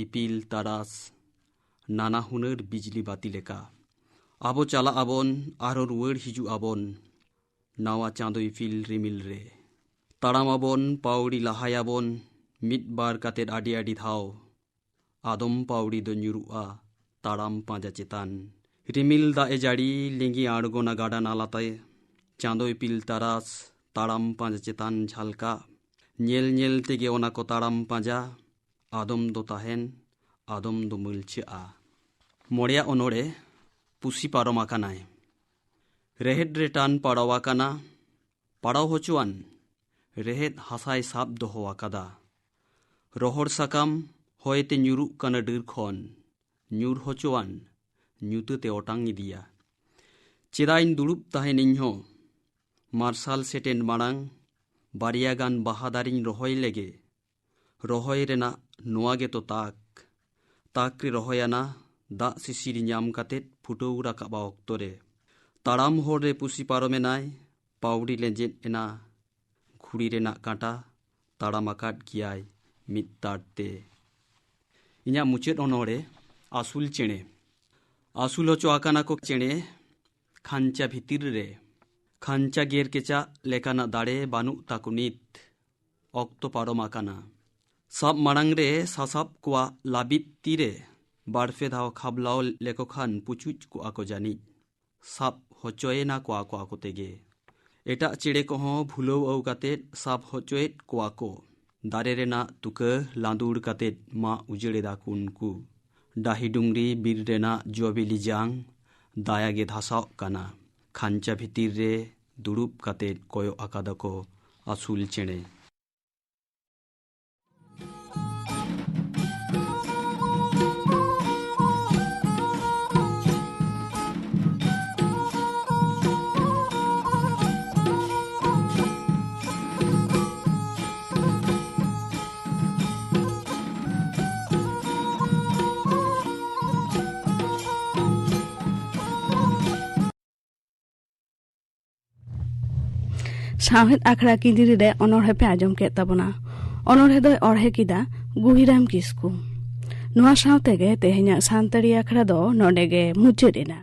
ᱤᱯᱤᱞ, ᱛᱟᱨᱟᱥ, ᱱᱟᱱᱟ ᱦᱩᱱᱟᱹᱨ ᱵᱤᱡᱽᱞᱤ ᱵᱟᱹᱛᱤ ᱞᱮᱠᱟ᱾ ᱟᱵᱚ ᱪᱟᱞᱟᱜ ᱟᱵᱚᱱ, ᱟᱨᱦᱚᱸ ᱨᱩᱣᱟᱹᱲ ᱦᱤᱡᱩᱜ ᱟᱵᱚᱱ ᱱᱟᱣᱟ ᱪᱟᱸᱫᱚ ᱤᱯᱤᱞ ᱨᱤᱢᱤᱞ ᱨᱮ᱾ ᱛᱟᱲᱟᱢ ᱟᱵᱚᱱ, ᱯᱟᱹᱣᱲᱤ ᱞᱟᱦᱟᱭᱟᱵᱚᱱ ᱢᱤᱫ ᱵᱟᱨ ᱠᱟᱛᱮᱫ ᱟᱹᱰᱤ ᱟᱹᱰᱤ ᱫᱷᱟᱣ᱾ ᱟᱫᱚᱢ ᱯᱟᱹᱣᱲᱤ ᱫᱚ ᱧᱩᱨᱩᱜᱼᱟ ᱛᱟᱲᱟᱢ ᱯᱟᱸᱡᱟ ᱪᱮᱛᱟᱱ᱾ ᱨᱤᱢᱤᱞ ᱫᱟᱜ ᱮ ᱡᱟᱹᱲᱤ, ᱞᱤᱸᱜᱤ ᱟᱬᱜᱚᱱᱟ ᱜᱟᱰᱟ ᱱᱟᱞᱟᱛᱮ᱾ ᱪᱟᱸᱫᱚ ᱤᱯᱤᱞ ᱛᱟᱨᱟᱥ, ᱛᱟᱲᱟᱢ ᱯᱟᱸᱡᱟ ᱪᱮᱛᱟᱱ ᱡᱷᱟᱞᱠᱟᱜ᱾ ᱧᱮᱞ ᱧᱮᱞ ᱛᱮᱜᱮ ᱚᱱᱟ ᱠᱚ ᱛᱟᱲᱟᱢ ᱯᱟᱸᱡᱟ, ᱟᱫᱚᱢ ᱫᱚ ᱛᱟᱦᱮᱱ, ᱟᱫᱚᱢ ᱫᱚ ᱢᱟᱹᱞᱪᱷᱟᱹᱜᱼᱟ᱾ ᱢᱚᱬᱮᱭᱟᱜ ᱚᱱᱚᱬᱮ ᱯᱩᱥᱤ ᱯᱟᱨᱚᱢ ᱟᱠᱟᱱᱟᱭ᱾ ᱨᱮᱦᱮᱫ ᱨᱮ ᱴᱟᱱ ᱯᱟᱲᱟᱣ ᱟᱠᱟᱱᱟ, ᱯᱟᱲᱟᱣ ᱦᱚᱪᱚᱣᱟᱱ, ᱨᱮᱦᱮᱫ ᱦᱟᱥᱟᱭ ᱥᱟᱵ ᱫᱚᱦᱚ ᱟᱠᱟᱫᱟ᱾ ᱨᱚᱦᱚᱲ ᱥᱟᱠᱟᱢ ᱦᱚᱭᱛᱮ ᱧᱩᱨᱩᱜ ᱠᱟᱱᱟ ᱰᱟᱹᱨ ᱠᱷᱚᱱ, ᱧᱩᱨ ᱦᱚᱪᱚᱣᱟᱱ, ᱧᱩᱛᱟᱹᱛᱮ ᱚᱴᱟᱝ ᱤᱫᱤᱭᱟ᱾ ᱪᱮᱫᱟᱜ ᱤᱧ ᱫᱩᱲᱩᱵ ᱛᱟᱦᱮᱱ ᱤᱧᱦᱚᱸ? ᱢᱟᱨᱥᱟᱞ ᱥᱮᱴᱮᱱ ᱢᱟᱲᱟᱝ ᱵᱟᱨᱭᱟ ᱜᱟᱱ ᱵᱟᱦᱟ ᱫᱟᱨᱮᱧ ᱨᱚᱦᱚᱭ ᱞᱮᱜᱮ᱾ ᱨᱚᱦᱚᱭ ᱨᱮᱱᱟᱜ ᱱᱚᱣᱟ ᱜᱮᱛᱚ ᱛᱟᱠ᱾ ᱛᱟᱠ ᱨᱮ ᱨᱚᱦᱚᱭᱟᱱᱟ, ᱫᱟᱜ ᱥᱤᱥᱤᱨ ᱧᱟᱢ ᱠᱟᱛᱮ ᱯᱷᱩᱴᱟᱹᱣ ᱨᱟᱠᱟᱵᱟ ᱚᱠᱛᱚ ᱨᱮ᱾ ᱛᱟᱲᱟᱢ ᱦᱚᱨ ᱨᱮ ᱯᱩᱥᱤ ᱯᱟᱨᱚᱢᱮᱱᱟᱭ, ᱯᱟᱹᱣᱲᱤ ᱞᱮᱸᱡᱮᱫ ᱮᱱᱟ᱾ ᱜᱷᱩᱲᱤ ᱨᱮᱱᱟᱜ ᱠᱟᱸᱴᱟ ᱛᱟᱲᱟᱢ ᱟᱠᱟᱫ ᱜᱮᱭᱟᱭ ᱢᱤᱫ ᱛᱟᱲ ᱛᱮ᱾ ᱤᱧᱟᱹᱜ ᱢᱩᱪᱟᱹᱫ ᱚᱱᱚᱬᱦᱮ, ᱟᱹᱥᱩᱞ ᱪᱮᱬᱮ᱾ ᱟᱹᱥᱩᱞ ᱦᱚᱪᱚ ᱟᱠᱟᱱᱟ ᱠᱚ ᱪᱮᱬᱮ ᱠᱷᱟᱧᱪᱟ ᱵᱷᱤᱛᱤᱨ ᱨᱮ᱾ ᱠᱷᱟᱧᱪᱟ ᱜᱮᱨ ᱠᱮᱪᱟᱜ ᱞᱮᱠᱟᱱᱟᱜ ᱫᱟᱲᱮ ᱵᱟᱹᱱᱩᱜ ᱛᱟᱠᱚ ᱱᱤᱛ᱾ ᱚᱠᱛᱚ ᱯᱟᱨᱚᱢ ᱟᱠᱟᱱᱟ᱾ ᱥᱟᱵ ᱢᱟᱲᱟᱝ ᱨᱮ ᱥᱟᱥᱟᱵ ᱠᱚᱣᱟᱜ ᱞᱟᱹᱵᱤᱫ ᱛᱤᱨᱮ ᱵᱟᱨᱯᱮ ᱫᱷᱟᱣ ᱠᱷᱟᱵᱽᱞᱟᱣ ᱞᱮᱠᱚ ᱠᱷᱟᱱ ᱯᱩᱪᱩᱡ ᱠᱚᱜᱼᱟ ᱠᱚ ᱡᱟᱹᱱᱤᱡ᱾ ᱥᱟᱵ ᱦᱚᱪᱚᱭᱮᱱᱟ ᱠᱚᱣᱟ ᱠᱚ ᱟᱠᱚ ᱛᱮᱜᱮ᱾ ᱮᱴᱟᱜ ᱪᱮᱬᱮ ᱠᱚᱦᱚᱸ ᱵᱷᱩᱞᱟᱹᱣ ᱟᱹᱣ ᱠᱟᱛᱮ ᱥᱟᱵ ᱦᱚᱪᱚᱭᱮᱫ ᱠᱚᱣᱟ ᱠᱚ᱾ ᱫᱟᱨᱮ ᱨᱮᱱᱟᱜ ᱛᱩᱠᱟᱹ ᱞᱟᱸᱫᱩᱲ ᱠᱟᱛᱮ ᱢᱟᱜ ᱩᱡᱟᱹᱲ ᱮᱫᱟ ᱠᱚ ᱩᱱᱠᱩ᱾ ᱰᱟᱹᱦᱤ ᱰᱩᱝᱨᱤ ᱵᱤᱨ ᱨᱮᱱᱟᱜ ᱡᱚ ᱵᱤᱞᱤ ᱡᱟᱝ ᱫᱟᱭᱟ ᱜᱮ ᱫᱷᱟᱥᱟᱣᱜ ᱠᱟᱱᱟ᱾ ᱠᱷᱟᱧᱪᱟ ᱵᱷᱤᱛᱤᱨ ᱨᱮ ᱫᱩᱲᱩᱵ ᱠᱟᱛᱮ ᱠᱚᱭᱚᱜ ᱟᱠᱟᱫᱟ ᱠᱚ ᱟᱹᱥᱩᱞ ᱪᱮᱬᱮ᱾ ᱥᱟᱶᱦᱮᱫ ᱟᱠᱷᱲᱟ ᱠᱤᱸᱫᱽᱨᱤ ᱨᱮ ᱚᱱᱚᱬᱦᱮ ᱯᱮ ᱟᱸᱡᱚᱢ ᱠᱮᱫ ᱛᱟᱵᱚᱱᱟ᱾ ᱚᱱᱚᱬᱦᱮ ᱫᱚᱭ ᱚᱬᱦᱮ ᱠᱮᱫᱟ ᱜᱩᱦᱤᱨᱟᱢ ᱠᱤᱥᱠᱩ᱾ ᱱᱚᱣᱟ ᱥᱟᱶ ᱛᱮᱜᱮ ᱛᱮᱦᱮᱧᱟᱜ ᱥᱟᱱᱛᱟᱲᱤ ᱟᱠᱷᱲᱟ ᱫᱚ ᱱᱚᱰᱮ ᱜᱮ ᱢᱩᱪᱟᱹᱫ ᱮᱱᱟ᱾